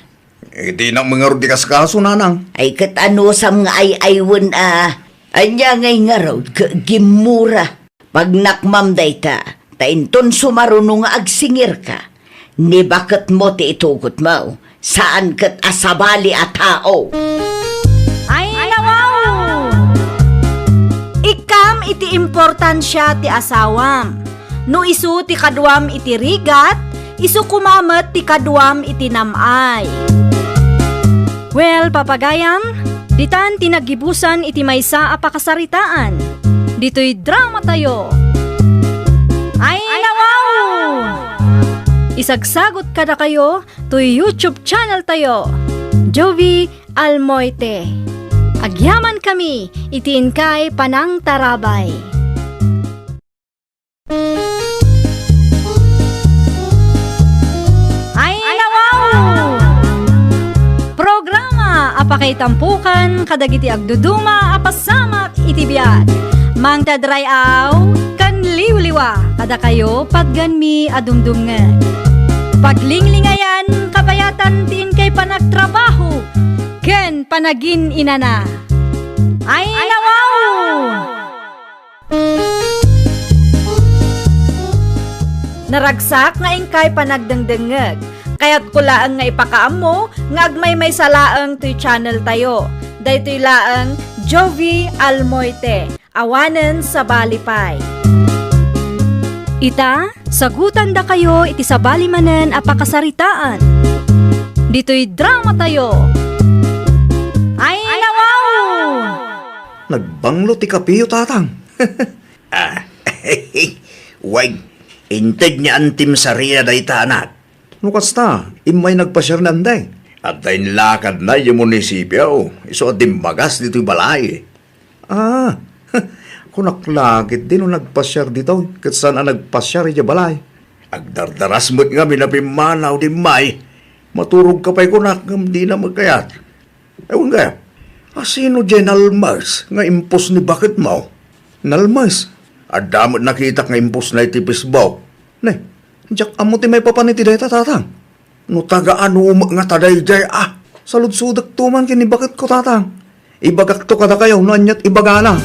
Eh, dinak met ngarud ikaskaso, nanang. Ay, ket anusam nga ay-aywen a. Ania ngay ngarud ket gimmura? Pagnakmam dayta, ta inton sumaruno nga agsingirka, ni baketmo ti itugotmo, saan ket a sabali a tao. Ay, nawaw! Ikkam iti importansia ti asawam. No isu ti kaduam iti rigat, isu koma met ti kaduam iti nam-ay. Well, papagayam, ditan ti naggibusan iti maysa a pakasaritaan. Ditoy drama tayo. Ay, nawaw! Isagsagot kadakayo toy YouTube channel tayo, Jovie Almoite. Agyaman kami iti inkay panangtarabay. Ay, nawaw! Programa a pakaitampokan kadagiti agduduma a pasamak iti biag. Mangted ray-aw ken liwliwa kadakayo, patganmi a dumdumngeg. Paglinglingayan, kabayatan ti inkay panagtrabaho. ken panagin-inana. Ay, nawaw! Naragsak nga inkay panagdengdengngeg. Kayatko laeng nga ipakaammo nga agmaymaysa laeng toy channel tayo. Daytoy laeng Jovie Almoite. Awanen sabali pay. Ita, sagutandakayo iti sabali manen a pakasaritaan. Ditoy drama tayo. Ay, nawaw! Nagbanglo ti kapiyo, Tatang. Ah, wag, inted ni Antim Saria dayta, anak. No kasta, immay nagpasiar ni Anday. Adda inlakadna idiay munisipio, isu a dimmagas ditoy balay. Ah, kunak la ketdi no nagpasiar ditoy, ket saan a nagpasiar idiay balay. Agdardaras met ngamin a pimmanaw, Dimmay. Maturogka pay kunak ngem dina met kayat. Awan gayam, asino diay nalmes nga impos ni baketmo? Nalmes? Adda met nakitak nga impos na iti Facebook. Ne, diak ammo ti maipapan iti dayta, Tatang. No taga-ano met ngata daydiay a? Saludsodekto man ken ni baketko, Tatang. Ibagakto kadakayo no aniat ibagana.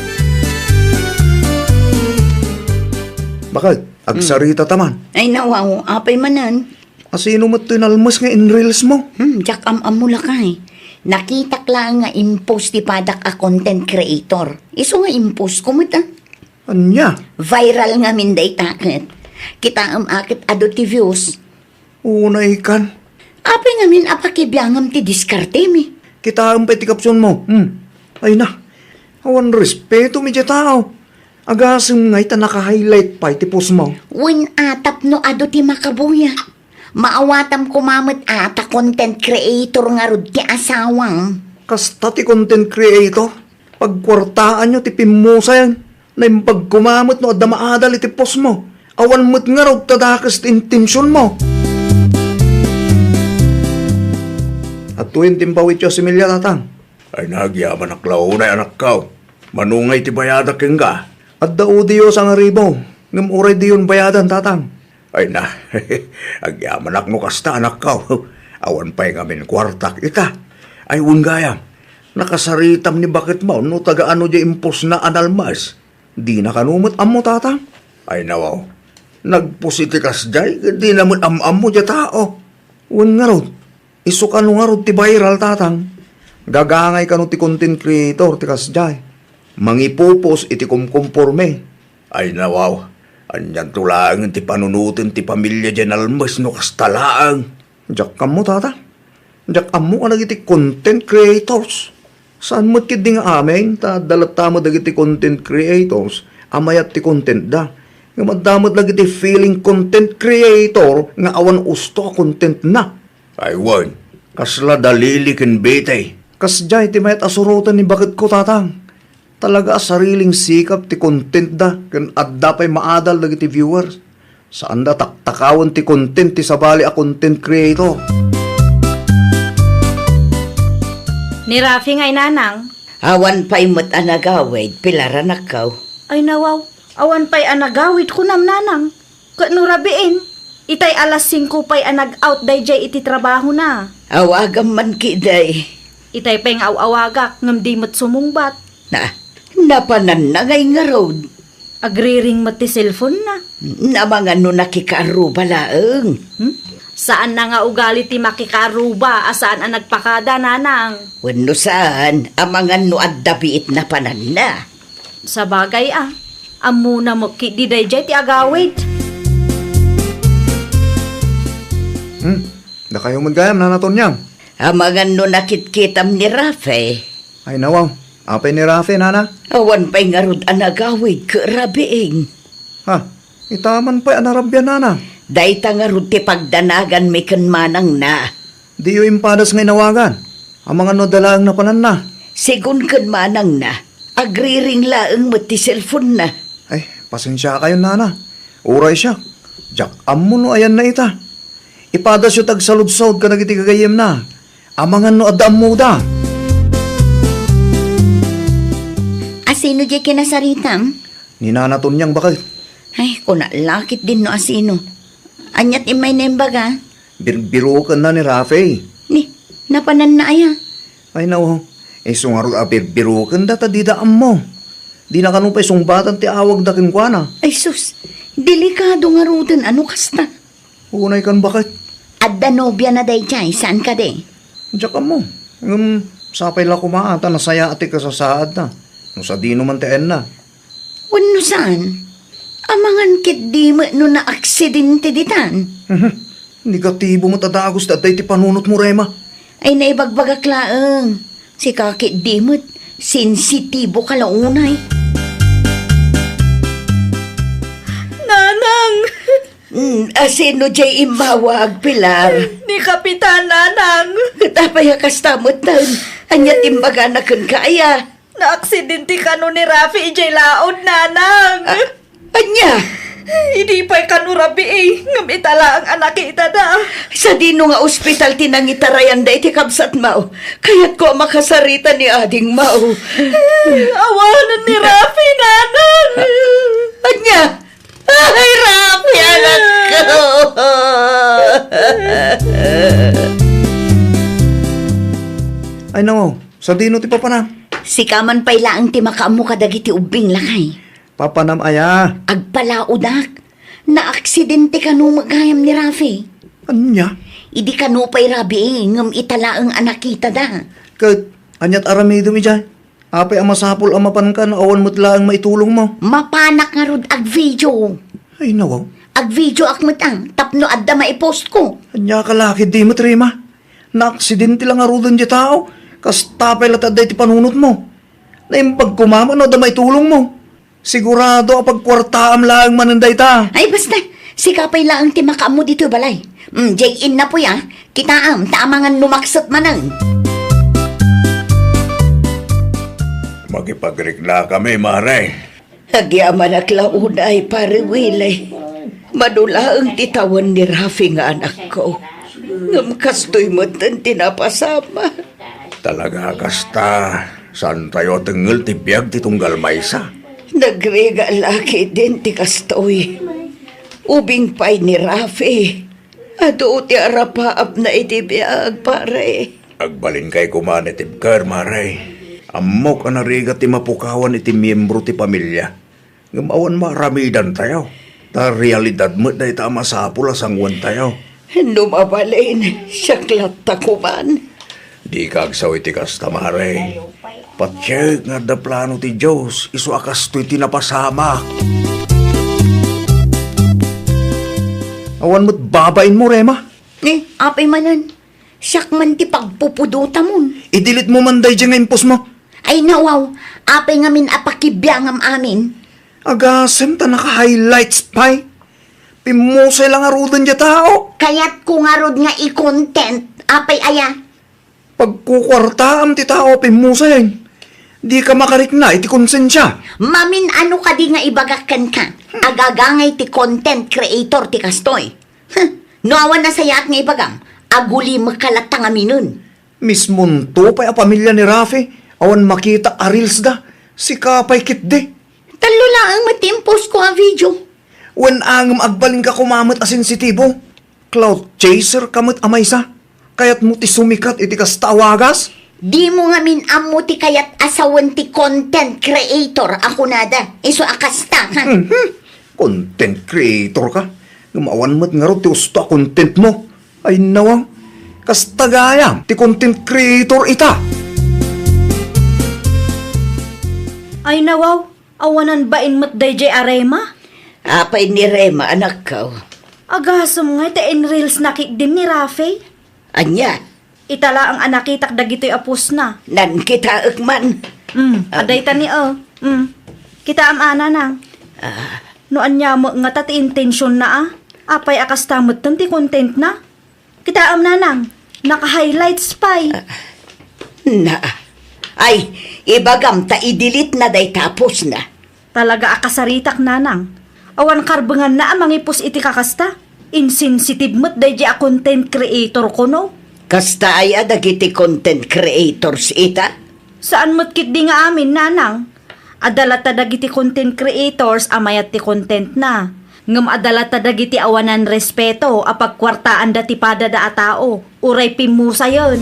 Baket, agsaritata man. Ay, nawaw, apay manen? Asino met toy nalmes nga in-reels mo? Hmm, diak am-ammo lakay. Nakitak laeng nga in-post ti padak a content creator. Isu nga in-post ko met, ah. Ania? Viral ngamin dayta ket. Kitaem a ket adu ti views. Unay kan. Apay ngamin a pakibiangam ti diskartemi? Kitaem pay ti caption mo. Hmm. Ay na. Awan respeto mi diay tao. Agasem ngay ta naka-highlight pay ti post mo. Wen a tapno adu ti makabuya. Maawatam koma met a ta content creator ngarud ti asawam. Kasta ti content creator? Pagkuartaanyo ti pimmusayam. Naimbag koma met no adda maadal iti post mo. Awan met ngarud ta dakes ti intention mo. Adtoyen ti impawityo a similya, Tatang. Ay, nagyamanak la unay, anakko. Mano ngay ti bayadak kenka? Adda udi yo sangaribu, ngem uray diyon bayadan, Tatang. Ay na, agyamanak no kasta, anakko. Awan pay ngamin kuartak ita. Ay, wen gayam, nakasaritam ni baketmo no taga-ano diay in-post na a nalmes. Dina kano met ammo, Tatang? Ay, nawaw. Nag-post iti kasdiay, ket dina met am-ammo diay tao. Wen ngarud, isu kano ngarud ti viral, Tatang? Gagangay kano ti content creator ti kasdiay? Mangipu-post iti kumkumporme. Ay, nawaw. Anianto laeng ti panunoten ti pamilia diay nalmes no kasta laeng? Diak ammo, Tata. Diak ammo kadagiti content creators. Saan met ketdi nga amin, ta adda latta met dagiti content creators a mayat ti contentda. Ngem adda met dagiti feeling content creator nga awan usto a contentna. Ay wen, kasla Dalili ken Betty. Kasdiay ti mayat a suroten ni baketko, Tatang. Talaga a sariling sikap ti contentda ken adda pay maadal dagiti viewers. Saanda taktakawen ti content ti sabali a content creator. Ni Rafi ngay, Nanang? Awan pay met a nagawid, pilaranakkaw. Ay, nawaw, awan pay a nagawid, kunam, Nanang. Ket no rabiin, itay alas singko pay a nag-out daydiay iti trabahona. Awagam man ketdi. Itay pay nga aw-awagak ngem di met sumungbat. Na, napananna ngay ngarud. Agriring met ti cellphone-na. Amangan no nakikaarruba laeng. Hmm? Saanna nga ugali ti makikaarruba a saan a nagpakada, Nanang. Wenno saan, amangan no adda biit napananna. Sabagay a, ammona met ketdi daydiay ti agawid. Hmm, dakayo met gayam, Nana Tonyang. Amangan no nakitkitam ni Rafe. Ay, nawaw. Apay ni Rafe, Nana? Awan pay ngarud a nagawid ket rabiin. Ha? Ita man pay a narabia, Nana? Dayta ngarud ti pagdanaganmi ken manangna. Diyo impadas nga inawagan? Amangan no adda laeng napananna? Segun ken manangna, agriring laeng met ti cellphone-na. Ay, pasensiakayon, Nana. Uray siak, diak ammo no ayanna ita. Ipadasyo ti agsaludsod kadagiti gagayyemna. Amangan no adda ammoda. Asino diay kinasaritam? Ni Nana Tonyang, baket. Ay, kuna la ketdin no asino. Aniat immay naimbaga? Birbirokenna ni Rafe. Ni, napananna aya? Ay, nao, isu ngarud a birbirokenda ta dida ammo. Dina kano pay sungbatan ti awagda kenkuana. Ay sus, delikado ngaruden a no kasta. Unay kan baket. Adda nobiana daydiay, saan kadi? Diak ammo. Ngem sapay la koma ta nasayaat ti kasasaadna. No sadino man ti ayanna. Wenno saan? Amangan ketdi met no naaksidente ditan. Mhm. Negatibo met a dagus ti adda iti panunotmo, Rema. Ay, naibagbagak laeng. Sika ketdi met, sensitibo ka la unay. Nanang! Mm, a sino jay immawag, Pilar? Ni Kapitan, Nanang. Ket apay a kasta metten? Ania ti imbagana kenka, aya? Naaksidente kano ni Rafi idiay laod, Nanang. A-, ania? Idi pay kano rabii, ngem ita laeng a nakitada. Sadino nga ospital ti nangitarayanda iti kabsatmo? Kayatko a makasarita ni adingmo. Awanen ni Rafi, Nanang. Ania? Ay, Rafi, anakko! Ay, nao, sadino ti papanam? Sika man pay laeng ti makaammo kadagiti ubbing, lakay. Papanam aya? Agpalaodak. Naaksidente kano met gayam ni Rafi. Ania? Idi kano pay rabii, ngem ita laeng a nakitada. Ket aniat aramidem idiay? Apay a masapul a mapanka no awan met laeng maitulongmo? Mapanak ngarud agvideo. Ay, nawaw. Agvideoak met a, tapno adda maipostko. Ania ka la ketdi met, Rema? Naaksidente la ngaruden diay tao. Kasta pay la ti adda iti panunotmo. Naimbag koma met no adda maitulongmo. Sigurado a pagkuartaam laeng manen dayta. Ay, basta. Sika pay laeng ti makaammo ditoy balay. Mm, jay innapoy a. Kitaam, ta amangan no makset manen. Makipagriknakami, Mare. Agyamanak la unay, Pare Willie. Mano laeng ti tawen ni Rafi nga anakko. Ngem kastoy metten ti napasama. Talaga a kasta, saantayo a tengngel ti biag ti tunggal maysa. Nagrigat la ketdin ti kastoy. Ubing pay ni Rafi. Adu ti arapaapna iti biag, pare. Agbalinkayo koma a natibker, Mare. Ammok a narigat ti mapukawan iti miembro ti pamilia. Ngem awan maaramidantayo. Ta realidad met dayta a masapul a sanguentayo. No mabalin, siak latta koman. Dika agsaw iti kasta, Mare. Patiek nga adda plano ti Dios, isu a kastoy ti napasamak. Awan met babainmo, Rema? Eh, apay manen? Siak man ti pagpupudotamon. I-delete mo man daydiay nga impostmo. Ay, nawaw, apay ngamin a pakibiangam amin? Agasem ta naka-highlights pay. Pimmusay la ngaruden diay tao. Kayatko ngarud nga i-content, apay aya? Pagkukuartaam ti tao a pimmusayen. Dika makarikna iti konsensia. Mamin ano kadi nga ibagak kenka? Agagangay ti content creator ti kastoy. Huh, no awan nasayaat nga ibagam, agulimekka latta ngaminen. Mismonto pay a pamilia ni Rafi, awan makita a reels da. Sika pay ketdi. Tallo laeng met ti impostko a video. Wen angem agbalinka koma met a sensitibo. Clout chaser ka met a maysa. Kayatmo ti sumikat iti kasta a wagas? Dimo ngamin ammo ti kayat a sawen ti content creator a kunada. Isu a kasta, ha? Mhm. Content creator ka? Ngem awan met ngarud ti usto a contentmo. Ay, nawang. Kasta gayam ti content creator ita. Ay, nawaw. Awanan bain met daydiay a Rema? Apay ni Rema, anakko? Agasem ngay ta in-reels na ketdin ni Rafi. Ania? Ita laeng a nakitak dagitoy a postna. Nankitaek man. Mm, adayta ni, oh. Mm. Kitaam a, Nanang. Ah. No ania met ngata ti intensionna a? Apay a kasta metten ti contentna? Kitaem, Nanang, naka-highlights pay. Ah, na. Ay, ibagam ta i-delete na dayta a postna. Talaga a kasaritak, Nanang. Awan karbenganna a mangipost iti kakasta. Insensitive met daydiay a content creator kuno. Kasta aya dagiti content creators ita? Saan met ketdi nga amin, Nanang. Adda latta dagiti content creators a mayat ti contentna. Ngem adda latta dagiti awanan respeto a pagkuartaanda ti padada a tao, uray pimmusayen.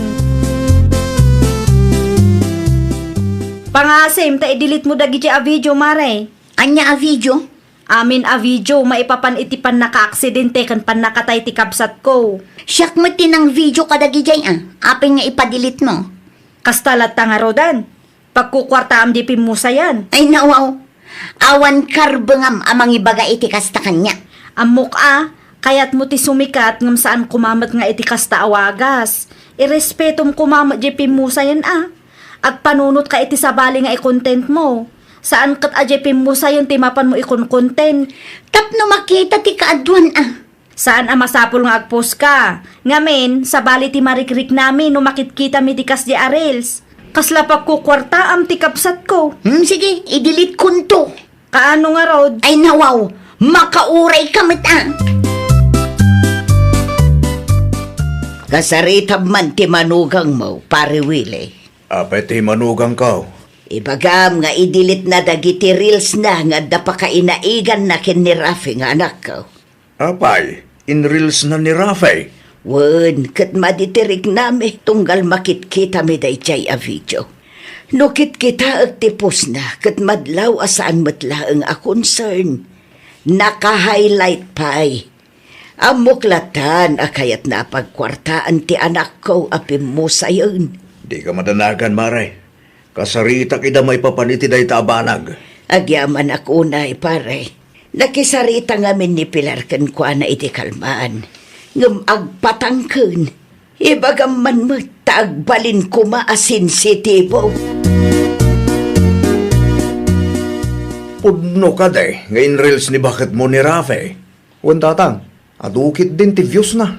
Pangasim ta i-delete mo dagidiay a video, Mare. Ania a video? Amin a video maipapan iti pannakaaksidente ken pannakatay ti kabsatko. Siak met ti nang-video kadagidiay a. Apay nga ipa-delete mo? Kasta latta ngaruden. Pagkukuartaam diay pimmusayan. Ay, nawaw. Awan karbengam a mangibaga iti kasta kaniak. Ammok a, kayatmo ti sumikat ngem saan koma met nga iti kasta a wagas. Irespetom koma met diay pimmusayan a. Agpanunotka iti sabali nga i-content mo. Saan ket a diay pimmusayan ti mapanmo ikon-content. Tapno makita ti kaaduan a. Saan a masapul nga agpost ka. Ngamin, sabali ti marikriknami no makitkitami ti kasdiay a reels. Kasla pagkukuartaam ti kabsatko. Hmm, sige, i-delete konto. Kaano ngarud? Ay, nawaw, makauray ka met a. Kasaritam man ti manugangmo, Pare Willie. Apay ti manugangko? Ibagam nga i-delete na dagiti reels na nga adda pakainaiganna ken ni Rafi nga anakko. Apay, in-reels na ni Rafi? Wen, ket madi ti riknami tunggal makitkitami daydiay a video. No kitkitaek ti post na, ket madlaw a saan met laeng a concern. Naka-highlight pay. Ammok latan a kayatna a pagkuartaan ti anakko a pimmusayen. Dika madanagan, Mare. Kasaritak ida maipapan iti dayta a banag. Agyamanak unay, pare. Nakisarita ngamin ni Pilar kenkuana iti kalman. Ngem agpatangken. Ibagam man met ta agbalin koma a sensitibo. Pudno kadi nga in-reels ni baketmo ni Rafi? Wen, tatang, adu ketdin ti views na.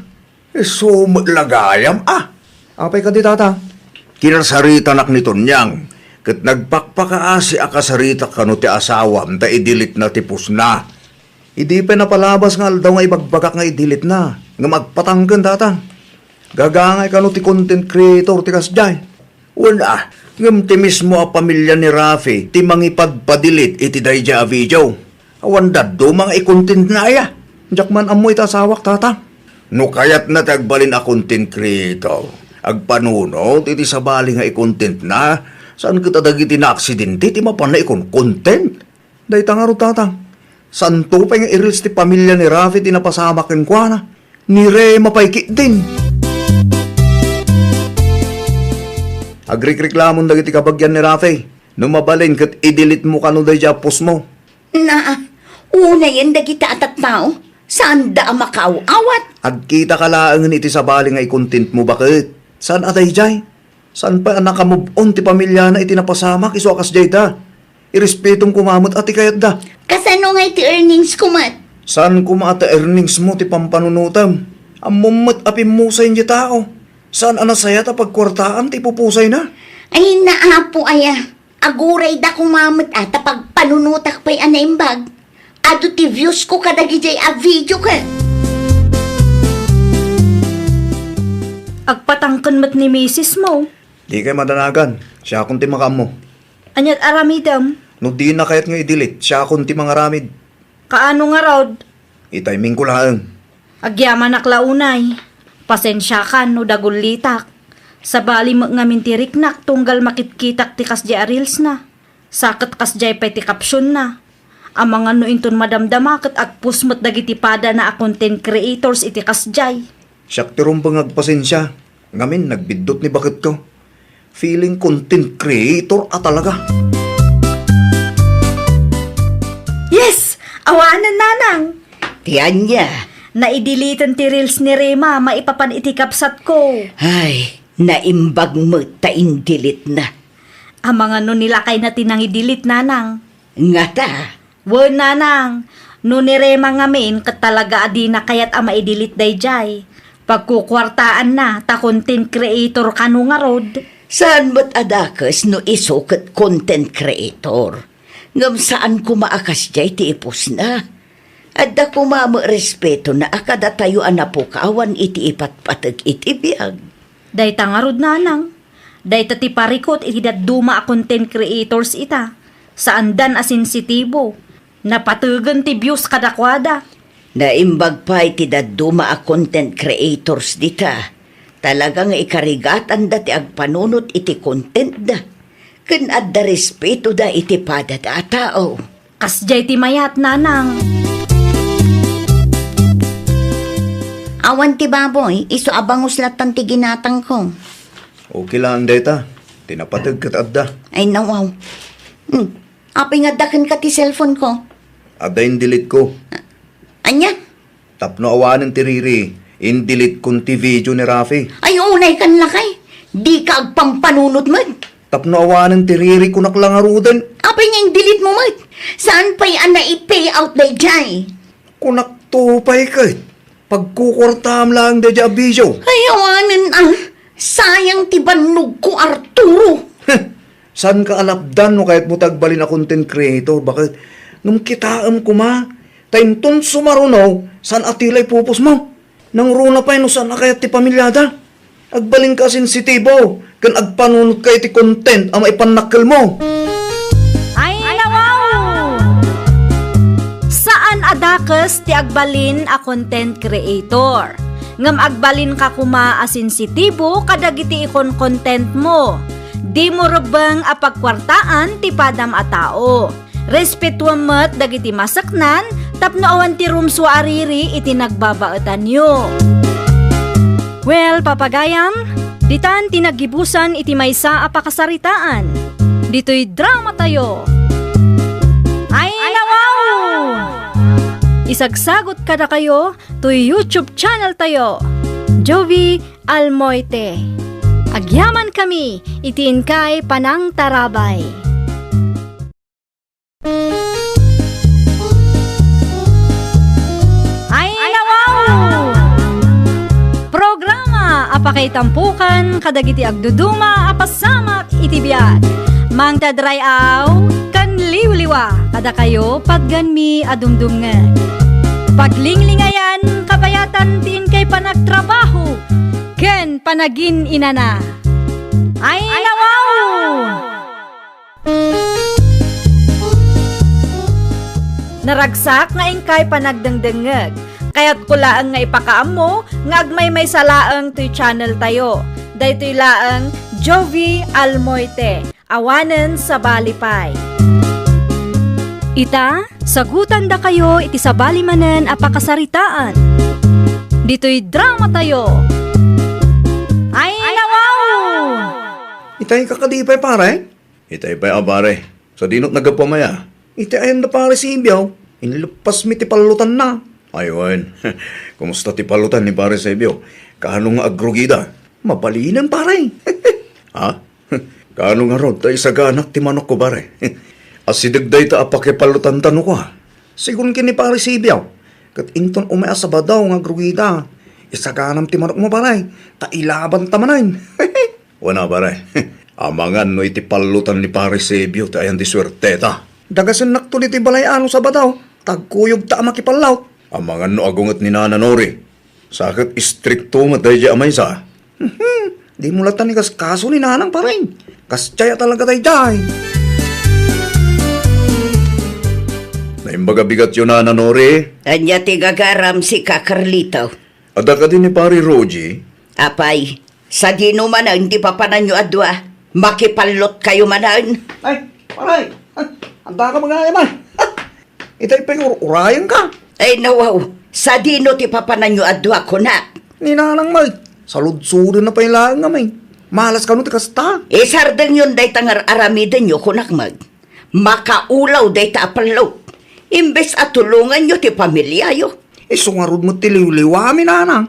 Isu met la gayam a. Apay kadi, tatang? Kinasaritanak ni Tonyang, ket nagpakpakaasi a kasaritak kano ti asawam ta i-delete na ti post na. Idi pay napalabas nga aldaw nga ibagbagak nga i-delete na, ngem agpatangken, tatang. Gagangay kano ti content creator ti kasdiay. Wen a, ngem ti mismo a pamilya ni Rafi ti mangipadpa-delete iti daydiay a video. Awan dadduma nga i-content na aya. Diak man ammo iti asawak, tatang. No kayatna ti agbalin a content creator, agpanunot iti sabali nga i-content na, saan ket a dagiti naaksidente ti mapanna ikon-content. Dayta ngarud, tatang. Santo pay nga i-reels ti pamilya ni Rafi ti napasamak kenkuana. Ni Rema pay ketdin. Agrikreklamon dagiti kabagian ni Rafi. No mabalin ket i-delete mo kano daydiay a post mo. Na, unayen dagita a tattao. Saanda a makaaw-awat. Agkita ka laengen iti sabali nga i-content mo, baket. Saan a daydiay? Saan pay a naka-move on ti pamiliana iti napasamak isu a kasdiay da? Irespetom koma met a ti kayatda. Kasano nga iti earnings ko met? Saan koma a ti earnings mo ti pampanunotem? Ammom met a pimmusayen diay tao. Saan a nasayaat a pagkuartaam ti ipupusayna? Ay, naapo aya. Agurayda koma met a ta pagpanunotak pay a naimbag. Adu ti views ko kadagidiay a video ket. Agpatangken met ni misis mo. Dikay madanagan. Siakon ti makaammo. Aniat aramidem? No dina kayat nga i-delete, siakon ti mangaramid. Kaano ngarud? I-timing ko laeng. Agyamanak la unay. Pasensiakan no dagullitak. Sabali met ngamin ti riknak tunggal makitkitak ti kasdiay a reels na. Sa ket kasdiay pay ti caption na. Amangan no inton madamdama ket agpost met dagiti padana a content creators iti kasdiay. Siak ti rumbeng nga agpasensia, ngamin nagbiddut ni baketko. Feeling content creator a talaga. Yes! Awanen, nanang! Ti ania? Naideleten ti reels ni Rema maipapan iti kabsatko. Ay, naimbag met ta in-delete na. Amangan no ni lakayna ti nangi-delete, nanang. Ngata? Wen, nanang, no ni Rema ngamin ket talaga a dina kayat a maidelete daydiay. Pagkukuartaanna ta content creator kano ngarud. Saan met a dakes no isu ket content creator. Ngem saan koma a kasdiay ti ipusna. Adda koma met respetona a kadatayo a napukawan iti ipatpateg iti biag. Dayta ngarud, nanang. Dayta ti parikut iti dadduma a content creators ita. Saandan a sensitibo. Napategen ti views kadakuada. Naimbag pay ti dadduma a content creators dita. Talaga nga ikarigatanda ti agpanunot iti contentda. Ken adda respetoda iti padada a tao. Kasdiay ti mayat, nanang. Awan ti baboy, isu a bangus lattan ti ginatangko. Okay lang dayta. Ti napateg ket adda. Ay, nawaw. Hmm. Apay nga adda kenka ti cellphone ko? Adda in-delete ko. A-, ania? Tapno awanen ti riri, in-delete kon ti video ni Rafi. Ay, unay kan lakay. Dika agpampanunot met. Tapno awanen ti riri, kunak la ngaruden. Apay nga in-delete mo met? Saan pay a nai-pay out daydiay? Kunak to pay ket. Pagkukuartaam laeng daydiay a video. Ay, awanen, ah. Sayang ti bannogko, Arturo. Heh, saanka a lapdan no kayatmo ti agbalin a content creator, baket? Ngem kitaem koma, ta inton sumaruno, saan a ti la ipupusmo. Nangruna pay no saan a kayat ti pamiliada. Agbalinka a sensitibo, ken agpanunotka iti content a maipannakkelmo. Ay, nawaw! Saan a dakes ti agbalin a content creator. Ngem agbalinka koma a sensitibo kadagiti ikon-contentmo. Dimo rebbeng a pagkuartaan ti padam a tao. Respetuem met dagiti maseknan tapno awan ti rumsua a riri iti nagbabaetanyo. Well, papagayam, ditan ti naggibusan iti maysa a pakasaritaan. Ditoy dramatayo. Ay, nawaw! Isagsagot kadakayo toy YouTube channel tayo, Jovi Almoite. Agyaman kami iti inkay panangtarabay. Ay, nawaw! Programa a pakaitampukan kadagiti agduduma a pasamak iti biag. Mangted ray-aw ken liwliwa kadakayo, patganmi a dumdumngeg. Paglinglingayan, kabayatan ti inkay panagtrabaho ken panagin-inana. Ay, nawaw! Naragsak nga inkay panagdengdengngeg. Kayatko laeng nga ipakaammo nga agmaymaysa laeng toy channel tayo. Daytoy laeng Jovi Almoite. Awanen sabali pay. Ita, sagutandakayo iti sabali manen a pakasaritaan. Ditoy dramatayo. Ay, nawaw! Itay kakadi pay, pare? Itay pay a, pare. Sadino ti naggapuam aya? Iti ayan da pare Sibio, inleppasmi ti pallutanna. Ay wen, kumusta ti pallutan ni pare Sibio? Kaano nga agrugida? Mabalinen, pare. Ha? Kaano ngarud ta isaganak ti manokko, pare? Asideg dayta a pakipallutanta no kua. Sigun ken ni pare Sibio, ket inton umay a Sabado nga agrugida, isaganam ti manokmo, pare, ta ilabanta manen. Wen a, pare. Amangan no iti pallutan ni Pare Sebio ti ayan ti suerteta. Dagasennakto ditoy balay-a no Sabado, ta agkuyogta a makipallot. Amangan no agunget ni Nana Nori. Sa ket istrikto met daydiay a maysa. Dimo latta ni kaskaso ni Nanang, pare. Kasdiay a talaga daydiay. Naimbag a bigatyo, Nana Nori. Ania ti gagaram, sika, Carlito? Adda kadi ni Pare Rogie? Apay, sadino manen ti papananyo a dua? Makipallotkayo manen? Ay, pare! Ah, andaka mangayam, ah. Itay pay ur-urayenka. Ay, nawaw, sadino ti papananyo a dua, kunak? Ni Nanang met, saludsodenna pay laeng ngamin. Malas kano ti kasta? Isardengyon dayta nga ar-aramidenyo, kunak met. Makaulaw dayta a pallot. Imbes a tulonganyo ti pamiliayo. Isu ngarud met ti liwliwami, Nanang.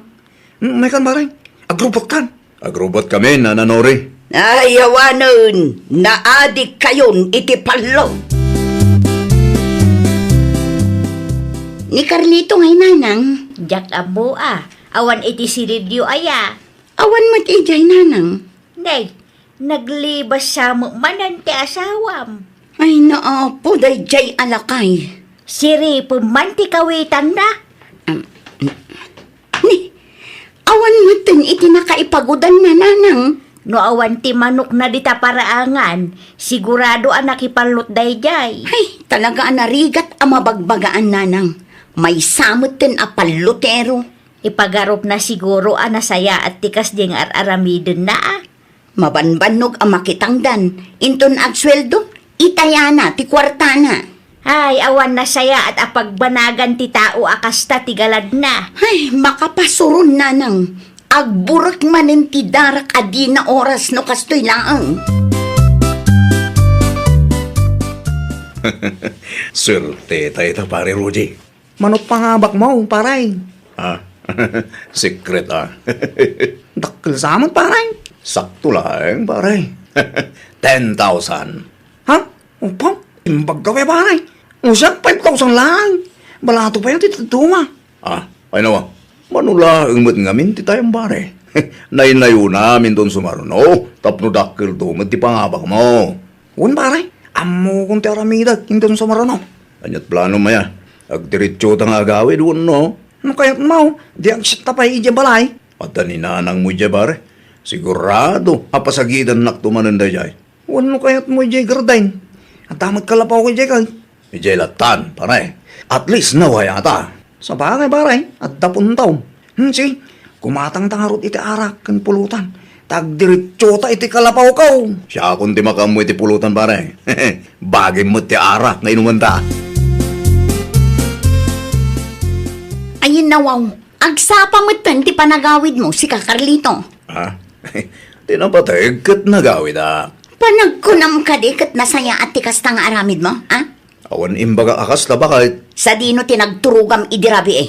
Mm, maykan, pare. Agrubotkan. Agrubotkami, Nana Nori. Ay, awanen, naadikkayon iti pallot. Ni Carlito ngay, Nanang? Diak ammo a. Awan iti silidyo aya. Awan met idiay, Nanang. Nay, naglibas sa met manen ti asawam. Ay, naapo, daydiay a lakay. Siripem man ti kawitanna. Am, ni, awan metten iti nakaipagudanna, Nanang. No awan ti manokna dita paraangan, sigurado a nakipallot daydiay. Ay, talaga a narigat a mabagbagaan, Nanang. Maysa metten a pallotero. Ipagarupna siguro a nasayaat ti kasdi nga ar-aramidenna, a. Mabanbannog a makitangdan, inton agsueldo, itayana ti kuartana. Ay, awan nasayaat a pagbanagan ti tao a kasta ti galadna. Ay, makapasuron, nanang. Agburek manen ti darak a dina oras no kastoy laeng. Suerte tayo ta, Pare Rudy. Manok pangabak mo, pare. Ah, secret, ah. Dakkel sa met, pare. Sakto laeng, pare. Ten thousand. Ha? Upa? Imbag ka, pare. Usa, five thousand lang. Balato pa yun, ti dadduma. Ah, ay nawa. Manulaeng met ngamin ti tayam, pare. Naynayonam inton sumaruno, tapno dakkelto met ti pangabak mo. Wen, pare, ammokon ti aramidek inton sumaruno. Ania't plano, maya? Agdiretso ta nga agawid, wenno? No kayat mo, di agsetta pay idiay balay. Adda ni nanang mo idiay, pare. Sigurado a pasagidannakto manen daydiay. Wenno kayat mo idiay garden. Adda met kalapaw ko idiay kay. Idiay lattan, pare. At least, nawayata. Sabagay, pare, adda puntaw. Hmm, si, kumatang ta ngarud iti arak ken pulutan. Ta agdiretso ta iti kalapaw ko. Siakon ti makaammo iti pulutan, pare. Bagim met ti arak nga inumanta. Ay, nawaw. Agsapa metten ti panagawid mo, sika, Carlito. Ah? Ti napateg ket nagawid, ah. Panagkunam kadi ket nasayaat ti kasta nga aramid mo, ah? Awan imbagak a kasta, baket. Sadino ti nagturogam idi rabii?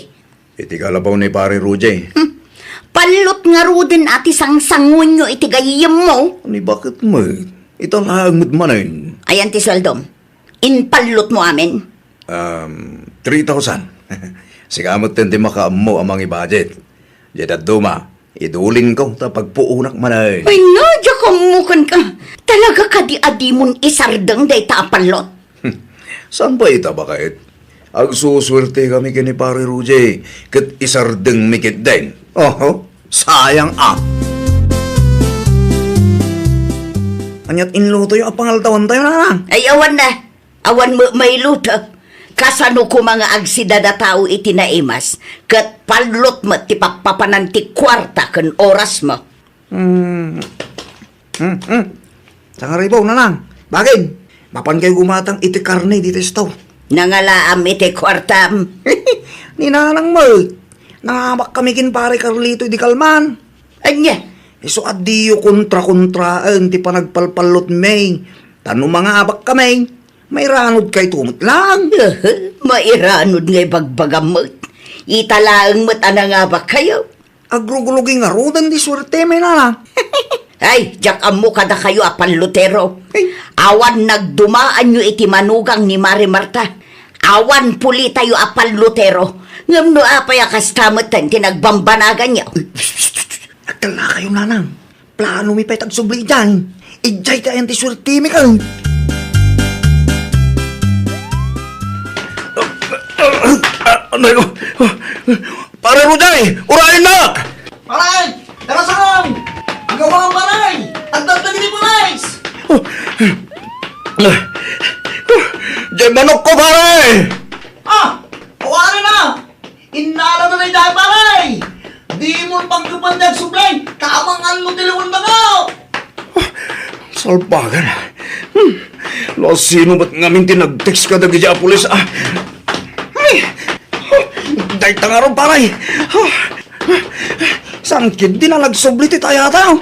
Iti kalapaw ni Pare Rudy. Hmm. Pallot ngaruden a ti sangsanguenyo iti gayyemmo. Ni baket met? Ita laeng met manen. Ayan ti sueldom. Inpallot mo amin? Um, three thousand. Sika metten ti makaammo a mangi-budget. Diay dadduma, idulingko ta pagpuonak manen. Ay, no, diak ammo kenka. Talaga kadi a dimon isardeng dayta a pallot? Saan pay ita, baket? Agsusuerte kami ken ni Pare Rudy, ket isardengmi ketdin. Oho, sayang a. Ania't inlutoyo a pangaldawantayo, nanang? Ay, awan na. Awan met mailuto. Kasano koma nga agsidad a tao iti naimas, ket pallot met ti pappapanan ti kuarta ken oras mo? Hmm. Hmm, hmm. Sangaribaw, nanang. Bagim, mapankayo gumatang iti karne ditoy store. Nangalaam iti kuartam. Ni nanang met. Nangabak kami ken Pare Carlito idi kalman. Ania? Isu a diyo kontra-kontraen ti panagpalpallotmi. Ta no mangabak kami, mairanod kayto met lang. Mairanod nga ibagbagam met. Ita laeng met a nangabak kayo. Agrugulugi ngaruden ti suerte, may nana. Ay, diak ammo kadakayo a pallotero. Ay. Awan nagdumaanyo iti manugang ni Mare Marta. Awan pulitayo a pallotero. Ngem no apay a kasta met ti nagbambanaganyo? Agkalla kayo, nanang. Plano mi pay tagsubli idiay. Idiay ti ayan ti suerte mi kan. Anay ko. Pare Rudy, urayennak! Pare! Darasam! Agawam, pare! Adda dagiti pulis! Oh. Diay manok ko, pare! Ah! Awari na! Innala na dayta, pare! Dimon pagkupan ti agsubli, ta amangan no ti liwen daga! Salbagan. Hmm. No sino met ngamin ti nag-text kadagiti a pulis, ah? Ay! Dayta ngarud, pare. Saan ketdi nalagsubli ti tayata?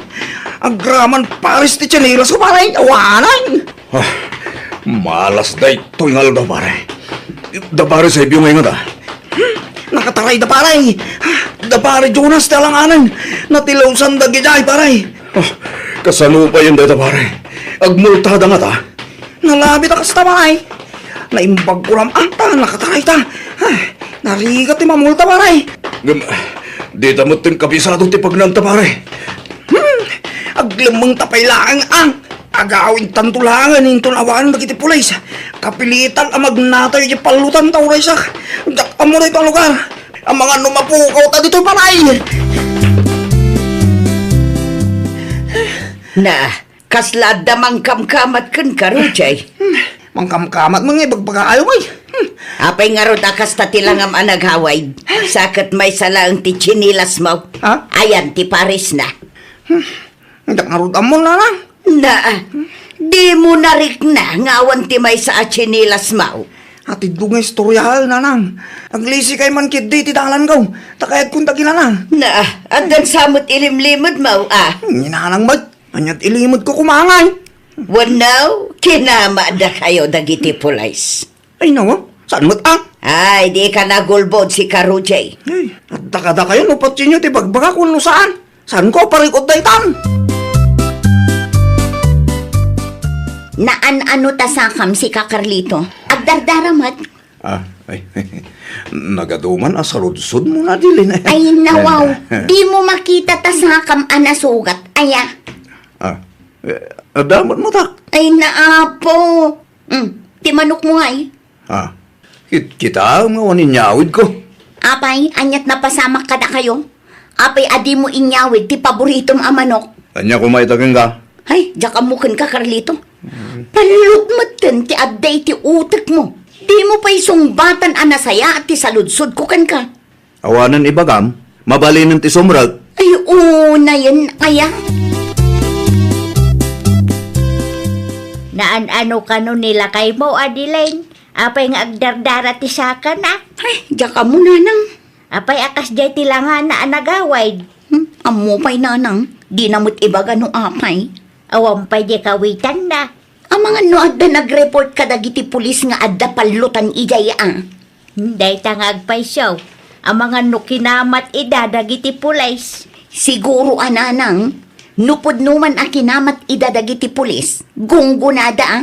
Agraman pares ti tsinelas ko, pare. Awanan. Ah, malas daytoy nga aldaw, pare. Da pare sa ibyo nga ingat, ah. Hmm, nakatarayda, pare. Da pare Jonas ti alanganen. Natilawsanda idiay, pare. Ah, kasano payen dayta, pare? Agmultada ngata? Nalabit a kasta, pare. Naimbag ko ram-, ah, ta, nakatarayda. Ah, narigat ti mamulta, pare. Ngem, dita metten kabisado ti pagnaanta, pare. Hmm, aglemmengta pay laeng, ah. Agawidtanto laengen inton awanen dagiti pulis. Kapilitan a magnatayo iti pallotan ta uraysak. Diak ammo daytoy a lugar. Amangan no mapukawta ditoy balay. Na, kasla adda mangkamkamat kenka, Rudy? Mangkamkamat met nga ibagbagaayo, ay. Apay ngarud a kasta ti langam a nagawid? Sa ket maysa laeng ti tsinelas mo. Ha? Ayan ti pares na. Diak ngarud ammo, nanang. Na, dimo narikna nga awan ti maysa a tsinelasmo. Atidko nga istorya, nanang. Aglisikay man ketdi ti dalanko, ta kayatko dagiti nanang. Na, addan sa met ilimlimedmo, a? Ni nanang met, ania't ilimedko koma ngay? Wenno, kinamadakayo dagiti pulis? Ay, nawa, saan met, a? Ay, dika nagulbod, sika Rujay. Ay, adda kadakayo no patienyo ti bagbagak wenno saan. Saanko a parikut daytan? Naan-ano ta sakam, sika Carlito? Agdardara met. A, ay, nagadu man a saludsodmo, Adeline. Ay, nawaw, dimo makita ta sakam a nasugat, aya? A, e, adda met matak. Ay, naapo. Mm, ti manokmo ngay? A, kit-, kitaem nga awan inyawidko. Apay, ania't napasamak kadakayo? Apay a dimo inyawid ti paboritom a manok? Ania koma ita kenka? Ay, diak ammo kenka, Carlito. Pallut metten ti adda iti utekmo. Dimo pay sungbatan a nasayaat ti saludsodko kenka. Awanen ibagam, mabalinen ti sumrek. Ay, unayen aya? Naan-ano kano ni lakaymo, Adeline? Apay nga agdardara ti sakana? Ay, diak ammo, nanang. Apay a kasdiay ti langana a nagawid? Hmm, ammo pay, nanang. Dina met ibaga no apay. Awan pay di kawitanna. Amangan no adda nag-report kadagiti pulis nga adda pallutan idiay, a? Hmm, dayta nga agpayso. Amangan no kinamat ida dagiti pulis. Siguro a, nanang, no pudno man a kinamat ida dagiti pulis, gunggonada, a?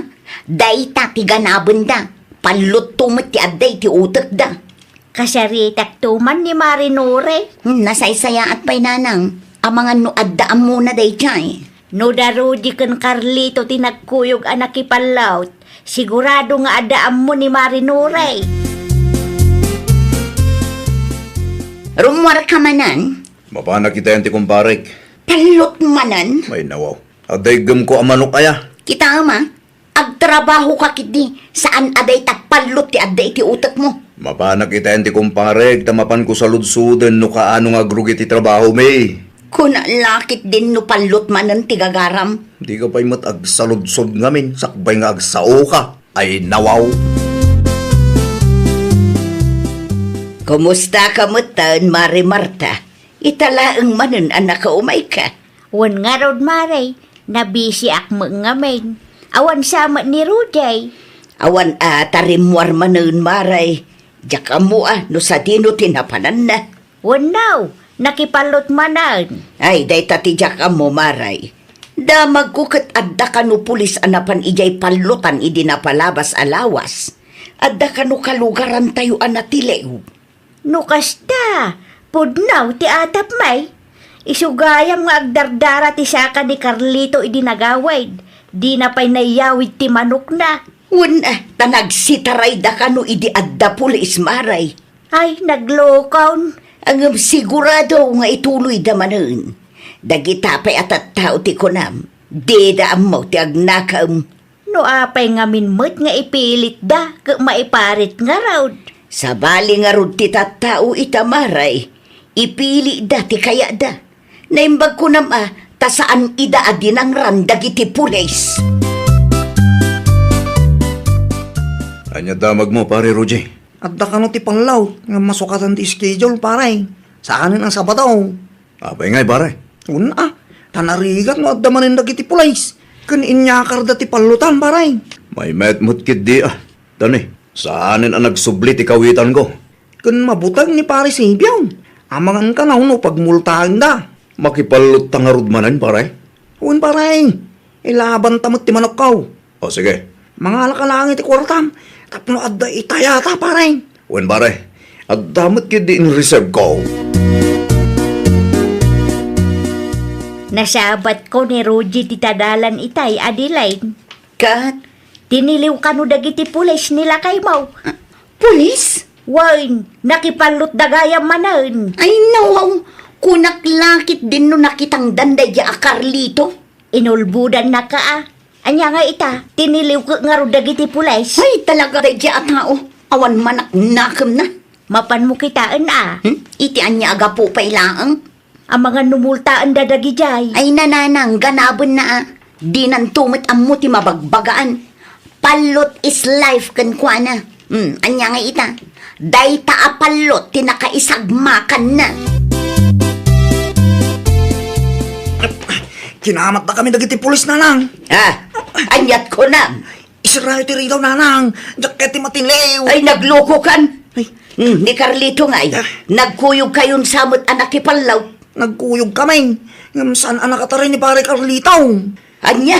Dayta ti ganabenda. Pallutto met ti adda iti utekda. Kasaritakto man ni Mare Nore. Hmm, nasaysayaat pay, nanang. Amangan no adda ammona daydiay. No da Rudy ken Carlito ti nagkuyog a nakipallut, sigurado nga adda ammo ni Mare Nore. Rummuarka manen? Mapanak itaen ti kumparek. Pallut manen? Ay, nawaw. Adda iggemko a manok aya? Kitaem, a. Agtrabahoka ketdi, saan a dayta pallut ti adda iti utekmo. Mapanak itaen ti kumparek ta mapanko saludsoden no kaano nga agrugi ti trabahomi. Kuna la ketdin no pallut manen ti gagaram. Dika pay met agsaludsod ngamin, sakbay nga agsaoka. Ay, nawaw. Kumustaka metten, Mare Marta? Ita laeng manen a nakaumayka. Wen ngarud, Mare, nabisiak met ngamin. Awan sa met ni Rudy. Awan a ta rimmuar manen, Mare. Diak ammo a no sadino ti napananna. Wenno, nakipallut manen. Ay, dayta ti diak ammo, Mare. Damagko ket adda kano pulis a napan idiay pallutan idi napalabas a lawas. Adda kano kalugarantayo a natiliw. No kasta, pudno ti atapmi. Isu gayam nga agdardara ti saka ni Carlito idi nagawid. Dina pay naiyawid ti manokna. Wen, a, ta nagsitaray da kano idi adda pulis, Mare. Ay, naglokon. Ngem sigurado nga ituloy da manen. Dagita pay a tattao ti kunam, dida ammo ti agnakem. No apay ngamin met nga ipilitda ket maiparit ngarud? Sabali ngarud ti tattao ita, Mare. Ipilida ti kayatda. Naimbag kunam a, ta saan ida a dinangran dagiti pulis. Ania damagmo, Pare Rudy? Adda kano ti panglaw nga masukatan ti schedule, pare. Saanen a Sabado. Apay ngay, pare? Wen a, ta narigat no adda manen dagiti pulis ken inyakarda ti pallutan, pare. Maymayat met ketdi a. Tani, saanen a nagsubli ti kawitanko. Ken mabuteng ni Pare Sibio. Amangan kano no pagmultaenda. Makipallutta ngarud manen, pare? Wen, pare. Ilabanta met ti manokko. O, sige. Mangalaka laeng iti kuartam tapno adda itayata, pare. Wen, pare. Adda met ketdi in reserve ko. Nasabatko ni Rudy ti tadalan itay, Adeline. Ket? Tiniliw kano dagiti pulis ni lakaymo. Ah, pulis? Wen, nakipallutda gayam manen. Ay, nawaw. Kunak la ketdin no nakitangdan daydiay a Carlito. Inulbodannaka a. Ania nga ita, tiniliw ket ngarud dagiti pulis? Ay, talaga daydiay a tao. Awan manaknakemna. Mapanmo kitaen a. Hmm? Iti ania a gapu pay laeng? Amangan no multaenda dagidiay. Ay, nanang, ganabenna a. Dinanto met ammo ti mabagbagaan. Pallot is life kenkuana. Hmm, ania ngay ita? Dayta a pallot ti nakaisagmakanna. Kinamatdakami dagiti pulis, nanang. Ah, aniat kunam? Isarayo ti ridaw, nanang. Diak kayat ti matiliw. Ay, naglokokan. Ay. Hmm, ni Carlito ngay, ah, nagkuyogkayon sa met a nakipallaw. Nagkuyogkami. Ngem saan a nakataray ni Pare Carlito? Ania?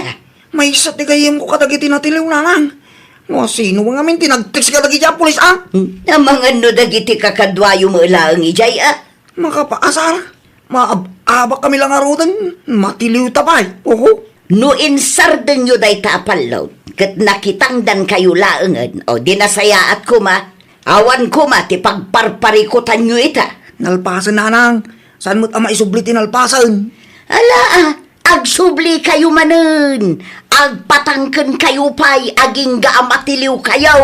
Maysa ti gayyemko kadagiti natiliw, nanang. No, sino ngamin ti nag-text kadagiti a pulis, a? Hmm, amangan no dagiti kakaduayo met laeng idiay, a? Makapaasar. Maab-abak kami la ngaruden. Matiliw ta pay. Oho. No insardenyo dayta a pallot, ket nakitangdankayo laengen, o, di nasayaat koma, awan koma ti pagparparikutanyo ita. Nalpasen, nanang. Saan met a maisubli ti nalpasen? Ala, a, agsublikayo manen. Agpatangkenkayo pay agingga a matiliwkayo.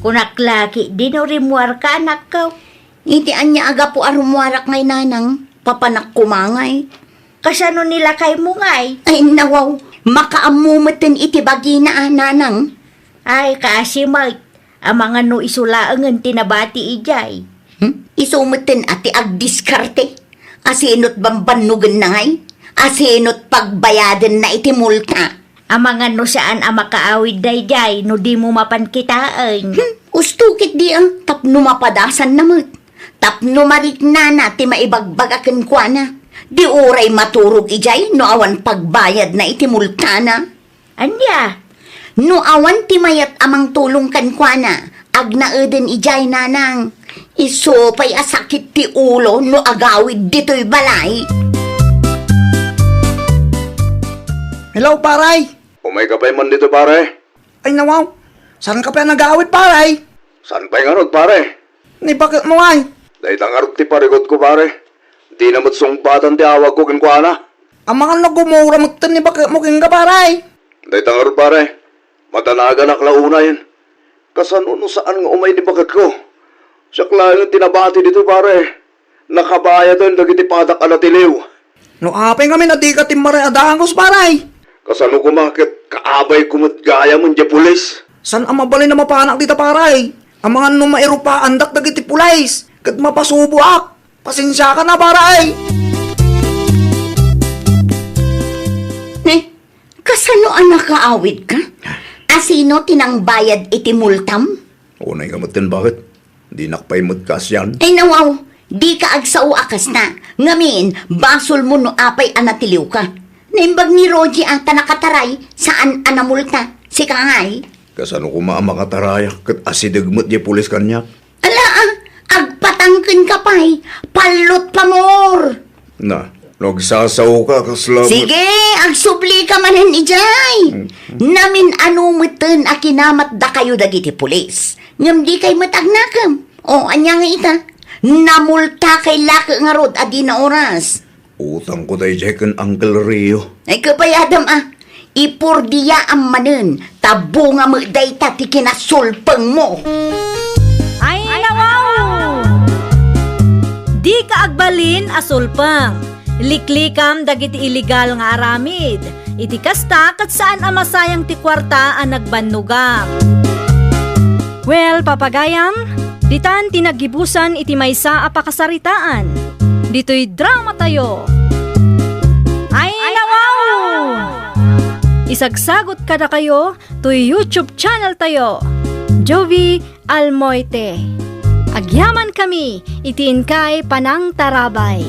Kunak la ketdi no rimmuarka, anakko. Iti ania a gapu a rummuarak ngay, nanang, papanak koma ngay. Kasano ni lakaymo ngay? Ay, nawaw, makaammo metten iti bagina a, nanang. Ay, kaasi met, amangan no isu laengen ti nabati idiay. Hmm? Isu metten a ti agdiskarte. Asinot bambannogenna ngay? Asinot pagbayadenna iti multa? Amangan no saan a makaawid daydiay no dimo mapan kitaen. Hmm, usto ketdi a, tapno mapadasanna met. Tapno mariknana ti maibagbaga kenkuana. Di uray maturog idiay no awan pagbayadna iti multana. Ania? No awan ti mayat a mangtulong kenkuana, agnaeden idiay, nanang. Isu pay a sakit ti ulo no agawid ditoy balay. Hello, pare! Umayka pay man ditoy, pare? Ay, nawaw. Saanka pay a nagawid, pare? Saan pay ngarud, pare? Ni baketmo, ay. Dayta ngarud ti parikutko, pare. Dina met sungbatan ti awagko kenkuana. Amangan no gumura metten ni baketmo kenka, pare. Dayta ngarud, pare. Madanaganak la unayen. Kasano no saan nga umay ni baketko? Siak laeng ti nabati ditoy, pare. Nakabayaden dagiti padak a natiliw. No apay ngamin a dika timmaray a dangus, pare? Kasano koma ket kaabayko met gayam idiay pulis? Saan a mabalin a mapanak dita, pare? Amangan no mairupaandak dagiti pulis ket mapasuboak. Pasensiakan a, pare. Ne, kasano a nakaawidka? Asino ti nangbayad iti multam? Unay nga metten, baket. Dinak pay met kaasian. Ay, nawaw, dika agsao a kasta. Ngamin, basolmo no apay a natiliwka. Naimbag ni Rogie a ta nakataray, saan a namulta. Sika ngay? Kasano koma a makatarayak ket asideg met diay pulis kaniak? Ala, a, agpatangkenka pay. Pallot pamor! Na, no agsasaoka, kasla met. Sige, agsublika manen idiay. Mm. Namin-ano metten a kinamatdakayo dagiti pulis. Ngem dikay met agnakem. O, ania nga ita? Namultakay la ket ngarud a dina oras. Utangko daydiay ken Uncle Rio. Ay, kabayadam a. Ipurdiyaam manen, ta bunga met dayta ti kinasulpengmo. Ay, nawaw! Dika agbalin a sulpeng. Liklikam dagiti illegal nga aramid. Iti kasta, ket saan a masayang ti kuarta a nagbannogam. Well, papagayam, ditan ti naggibusan iti maysa a pakasaritaan. Ditoy dramatayo. Ay, nawaw! Isagsagot kadakayo toy YouTube channel tayo, Jovie Almoite. Agyamankami iti inkay panangtarabay.